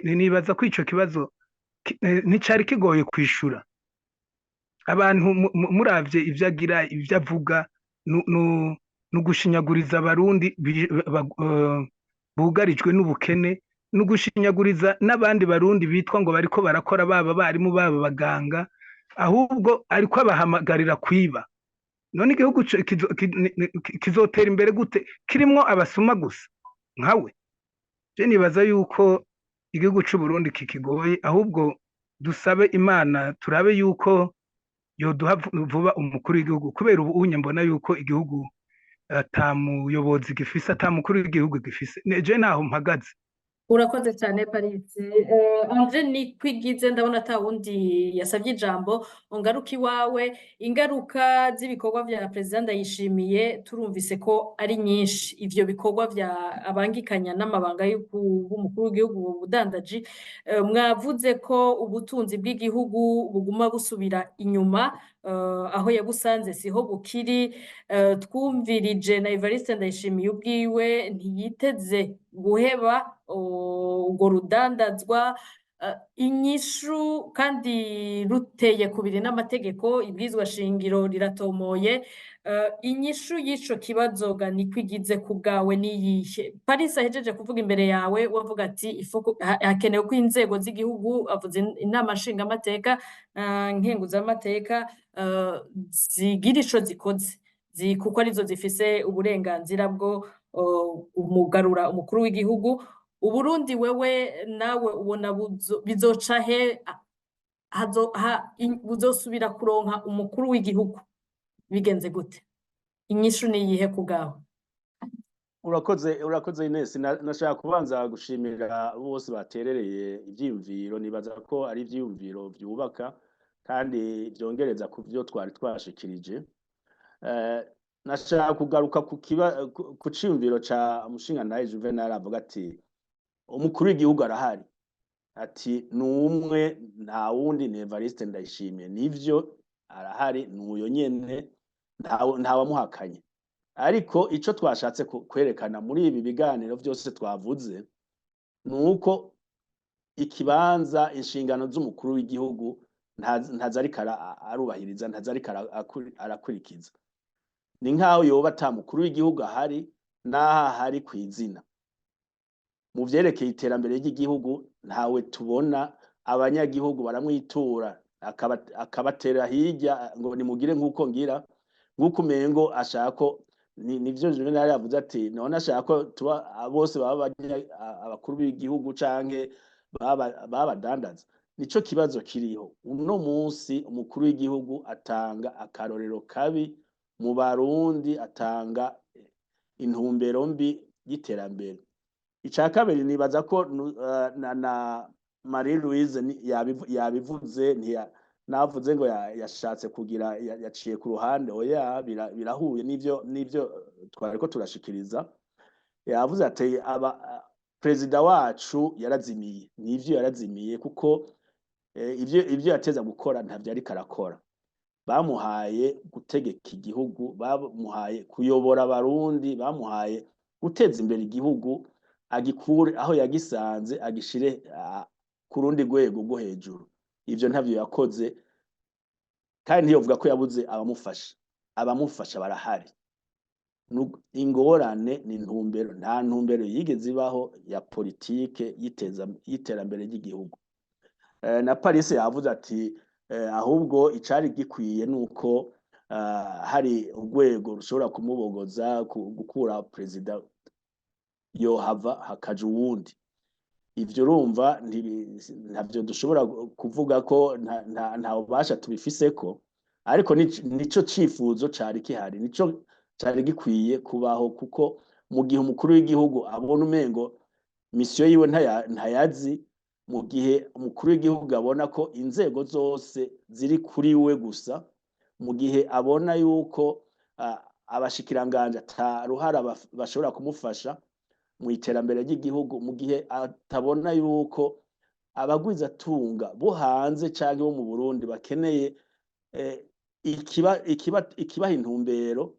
Nibaza ko ico kibazo nticari kigoye kwishura abantu. Muravye ivyo agira, ivyo avuga, ni ugushinyaguriza Abarundi bugarijwe n'ubukene, ni ugushinyaguriza n'abandi Barundi bitwa ngo bariko barakora, baba abarimu, baba abaganga. Ahubwo ariko abahamagarira kwiba. None igihugu kizotera imbere gute kirimwo abasuma gusa nkawe? Je nibaza yuko igihugu c'u Burundi kikigoye. Ahubwo dusabe Imana, turabe yuko yoduha vuba umukuru w'igihugu, kubera ubu unye mbona yuko igihugu ata muyobozi gifise, ata mukuru w'igihugu gifise. Je naho mpagaze. Urakoze cyane, Paris. Andre Nikwigize, ndabona ata wundi yasabye ijambo. Ngaruka iwawe. Ingaruka z'ibikorwa vya Perezida Ndayishimiye turumvise ko ari nyinshi. Ivyo bikorwa vya abangikanya n'amabanga y'umukuru w'igihugu, ubudandaji, mwavuze ko ubutunzi bw'igihugu buguma busubira inyuma, aho yabusanze siho bukiri. Twumvirije na Evariste Ndayishimiye ubwiwe, ntiyiteze guheba urwo rudandazwa. Inyishu kandi ruteye kubiri n'amategeko, ibwirizwa shingiro riratomoye. Inyishu y'ico kibazo ga Nikwigize ku bwawe niyihe? Paris ahejeje kuvuga imbere yawe, wavuga ati hakenewe ko inzego z'igihugu, avuze inama nshingamateka, nkenguzamateka, zigira ico zikoze, kuko arizo zifise uburenganzira bwo umugarura umukuru w'igihugu. Uburundi wewe nawe ubona bizoca he? Buzosubira kuronka umukuru w'igihugu bigenze gute? Inyishu ni iyihe ku bwawe? Urakoze, urakoze, Ines. Nashaka kubanza gushimira bose baterereye ivyiyumviro. Nibaza ko ari ivyiyumviro vyubaka kandi vyongereza ku vyo twari twashikirije. Nashaka kugaruka ku ciyumviro ca mushingantahe Juvenal, avuga ati umukuru w'igihugu arahari, ati ni umwe, nta wundi, ni Evariste Ndayishimiye. Nivyo, arahari, ni uyo nyene, ntawamuhakanye. Ariko ico twashatse kwerekana muri ibi biganiro vyose twavuze ni uko ikibanza, inshingano z'umukuru w'igihugu ntazo ariko arubahiriza, ntazo ariko arakurikiza. Ni nk'aho yoba ata mukuru w'igihugu ahari, n'aho ahari kw'izina. Mu vyerekeye iterambere ry'igihugu ntawe tubona. Abanyagihugu baramwitura, akabatera hirya ngo nimugire nk'uko ngira, nk'uko umengo ashaka ko nivyo Juvenal yavuze, ati none ashaka ko tuba bose baba abakuru b'igihugu canke baba badandaza. Nico kibazo kiriho uno munsi. Umukuru w'igihugu atanga akarorero kabi mu Barundi, atanga intumbero mbi y'iterambere. Ica kabiri, nibaza ko na Marie Louise yabivuze, navuze ngo yashatse kugira yaciye ku ruhande. Oya, birahuye n'ivyo twariko turashikiriza. Yavuze ati aba perezida wacu yarazimiye. Nivyo, yarazimiye, kuko ivyo yateza gukora ntavyo ariko arakora. Bamuhaye gutegeka igihugu, bamuhaye kuyobora Abarundi, bamuhaye guteza imbere igihugu, agikure aho yagisanze agishire ku rundi rwego rwo hejuru. Ivyo ntavyo yakoze. Kandi ntiyovuga ko yabuze abamufasha. Abamufasha barahari. Ingorane ni intumbero. Nta ntumbero yigeze ibaho ya politike y'iterambere ry'igihugu. Na Paris yavuze ati ahubwo icari gikwiye nuko hari urwego rushobora kumubogoza, gukura perezida, yohava hakaja uwundi. Ivyo urumva ntavyo dushobora kuvuga ko nta bubasha tubifiseko, ariko nico cifuzo cari gihari, nico cari gikwiye kubaho, kuko mu gihe umukuru w'igihugu abona umengo mission yiwe ntayazi, mu gihe umukuru w'igihugu abona ko inzego zose ziri kuri we gusa, mu gihe abona yuko abashikiranganje ata ruhara bashobora kumufasha mu iterambere ry'igihugu, mu gihe atabona yuko abagwizatunga bo hanze canke bo mu Burundi bakeneye ikibaha intumbero,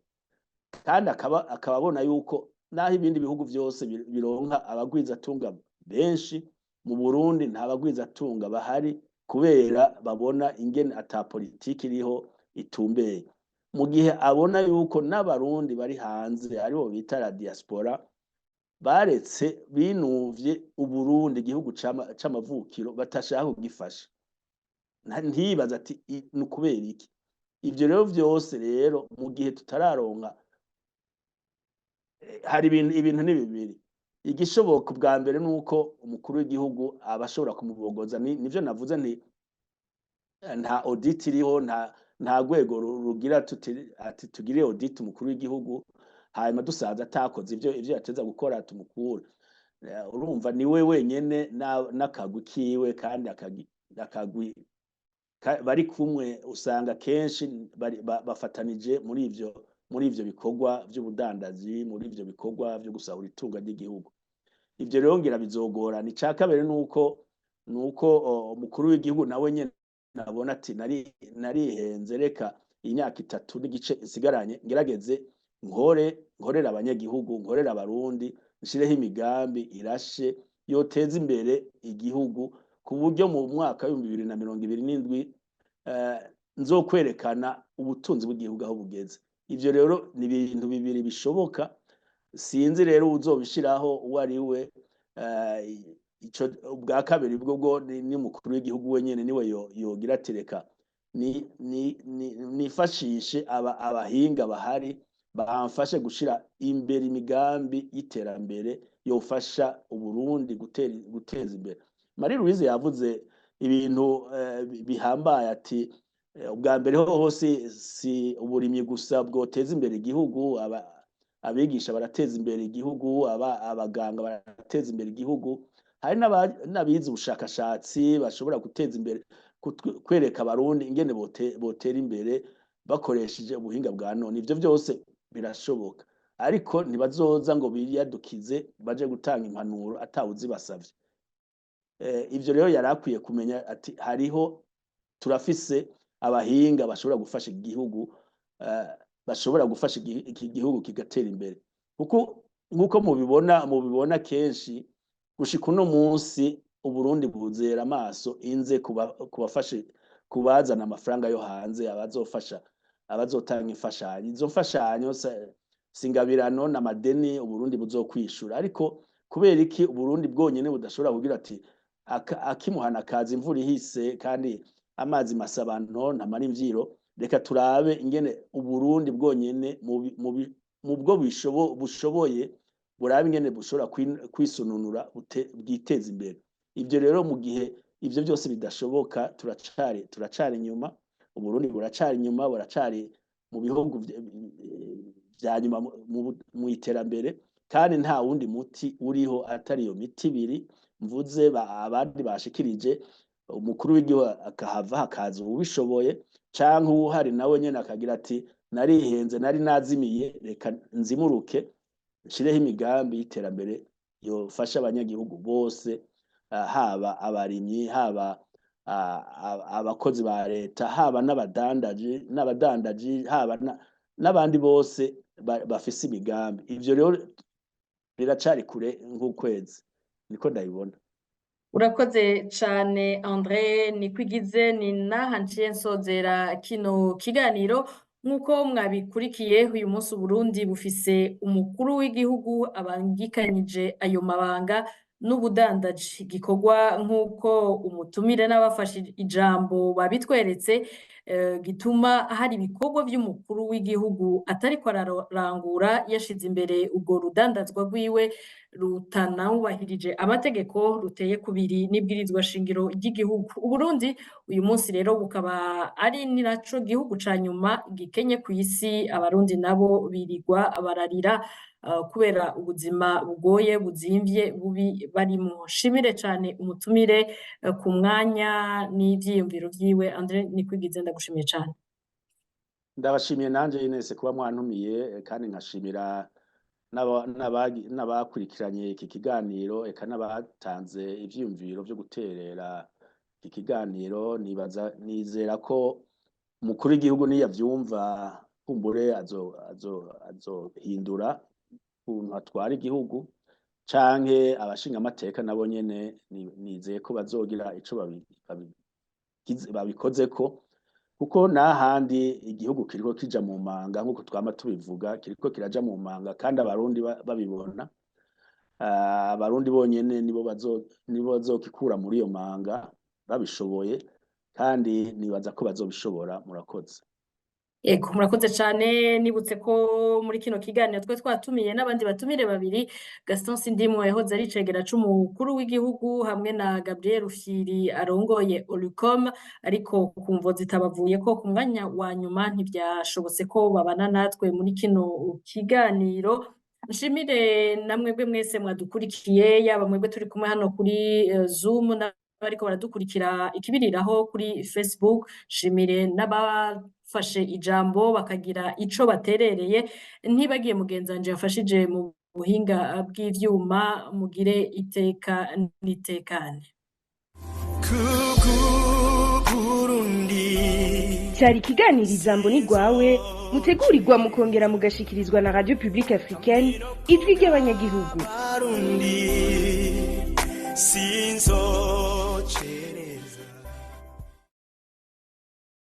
kandi akaba abona yuko naho ibindi bihugu vyose bironka abagwizatunga benshi, mu Burundi nta bagwizatunga bahari, kubera babona ingene ata politiki iriho itumbeye. Mu gihe abona yuko n'Abarundi bari hanze, aribo bita la diaspora, baretse binuvye Uburundi, igihugu c'amavukiro, batashaka kugifasha, ntiyibaza ati ni ukubera iki? Ivyo rero vyose rero, mu gihe tutararonka, hari ibintu ni bibiri igishoboka. Ubwa mbere ni uko umukuru w'igihugu aba ashobora kumubogoza. Nivyo navuze nti nta audit iriho, nta rwego rugira tuti ati tugire audit umukuru w'igihugu, hanyuma dusanze atakoze ivyo yateza gukora, tumukure. Urumva niwe wenyene n'akagwi kiwe, kandi akagwi bari kumwe usanga kenshi bafatanije muri ivyo bikorwa vy'ubudandazi, muri ivyo bikorwa vyo gusahura itunga ry'igihugu. Ivyo rero ngira bizogorana. Ica kabiri nuko umukuru w'igihugu nawe nyene nabona ati narihenze, reka imyaka 3 n'igice nsigaranye ngerageze nkorere abanyagihugu, nkorere Abarundi, nshireho imigambi irashe yoteza imbere igihugu, ku buryo mu mwaka w'2027 nzokwerekana ubutunzi bw'igihugu aho bugeze. Ivyo rero ni ibintu bibiri bishoboka. Sinzi rero uzobishiraho uwo ari we. Ico ubwa kabiri bwo ni mukuru w'igihugu wenyene, niwe yogira ati reka nifashishe abahinga bahari bamfashe gushira imbere imigambi y'iterambere yofasha Uburundi guteza imbere. Marie Louise yavuze ibintu bihambaye, ati ubwa mbere hoho si uburimyi gusa bwoteza imbere igihugu, abigisha barateza imbere igihugu, abaganga barateza imbere igihugu, hari n'abize ubushakashatsi bashobora guteza imbere, kwereka Abarundi ingene botera imbere bakoresheje ubuhinga bwa none. Ivyo vyose birashoboka, ariko ntibazoza ngo biyadukize baje gutanga impanuro atawuzibasavye. Ivyo rero yari akwiye kumenya ati hariho, turafise abahinga bashobora gufasha igihugu, bashobora gufasha iki gihugu kigatera imbere, kuko nkuko mubibona kenshi, gushika uno munsi Uburundi buzera amaso inze kubafashe kubazana amafaranga yo hanze, abazofasha, abazotanga imfashanyo. Izo mfashanyo singabirano n'amadeni Uburundi buzokwishura. Ariko kubera iki Uburundi bwonyene budashobora kugira ati akimuhana kaza imvura ihise, kandi amazi masabano ntamara imvyiro, reka turabe ingene Uburundi bwonyene mu bwo bushoboye burabe ingene bushobora kwisununura, bwiteza imbere. Ivyo rero, mu gihe ivyo byose bidashoboka, turacari inyuma. Uburundi buracari inyuma, buracari mu bihugu vya nyuma mu iterambere, kandi nta wundi muti uriho atari iyo miti ibiri mvuze abandi bashikirije: umukuru w'igihugu akahava hakaza uwubishoboye, canke uwuhari nawe nyene akagira ati narihenze, nari nazimiye, reka nzimuruke, nshireho imigambi y'iterambere yofasha abanyagihugu bose, haba abarimyi, haba abakozi ba leta, haba n'abadandaji, haba n'abandi bose bafise imigambi. Ivyo rero biracari kure nk'ukwezi, niko ndabibona. Urakoze cane, André Nikwigize. Ni naha nciye nsozera kino kiganiro. Nk'uko mwabikurikiye, uyu munsi Uburundi bufise umukuru w'igihugu abangikanyije ayo mabanga n'ubudandaji, gikorwa nk'uko umutumire n'abafashe ijambo babitweretse, gituma hari ibikorwa vy'umukuru w'igihugu atariko ararangura, yashize imbere urwo rudandazwa rwiwe rutanubahirije amategeko, ruteye kubiri n'ibwirizwa shingiro ry'igihugu. Uburundi uyu munsi rero bukaba ari ni naco gihugu ca nyuma gikenye kw'isi. Abarundi nabo birirwa bararira kubera ubuzima bugoye, buzimvye, bubi barimwo. Shimire cane umutumire ku mwanya n'ivyiyumviro vyiwe. André Nikwigize, ndagushimiye cane. Ndabashimiye nanje, Ines, kuba mwantumiye, kandi nkashimira n'abakurikiranye iki kiganiro, eka n'abatanze ivyiyumviro vyo guterera iki kiganiro. Nibaza, nizera ko Umukuru w'igihugu niyavyumva, kumbure azohindura ukuntu atwara igihugu, canke abashingamateka nabo nyene nizeye ko bazogira ico babikozeko, kuko n'ahandi igihugu kiriko kija mu manga, nk'uko twama tubivuga, kiriko kiraja mu manga kandi Abarundi babibona. Abarundi bonyene nibo bazokikura muri iyo manga babishoboye, kandi nibaza ko bazobishobora. Murakoze. Ego, murakoze cane. Nibutse ko muri kino kiganiro twe twatumiye n'abandi batumire babiri, Gaston Sindimwo yahoze ari icegera c'umukuru w'igihugu, hamwe na Gabriel Rufyiri arongoye Olucome, ariko ku mvo zitabavuyeko ku mwanya wa nyuma ntivyashobotse ko babana natwe muri kino kiganiro. Nshimire namwebwe mwese mwadukurikiye, yaba mwebwe turi kumwe hano kuri Zoom, bariko baradukurikira ikibiriraho kuri Facebook. Nshimire n'abafashe ijambo bakagira ico baterereye, ntibagiye mugenzanje yafashije mu buhinga bw'ivyuma. Mugire iteka n'itekane. Cyari ikiganiro Ijambo ni Rwawe, mutegurirwa mukongera mugashikirizwa na Radio Publique Africaine, Ijwi ry'Abanyagihugu. Sinzo.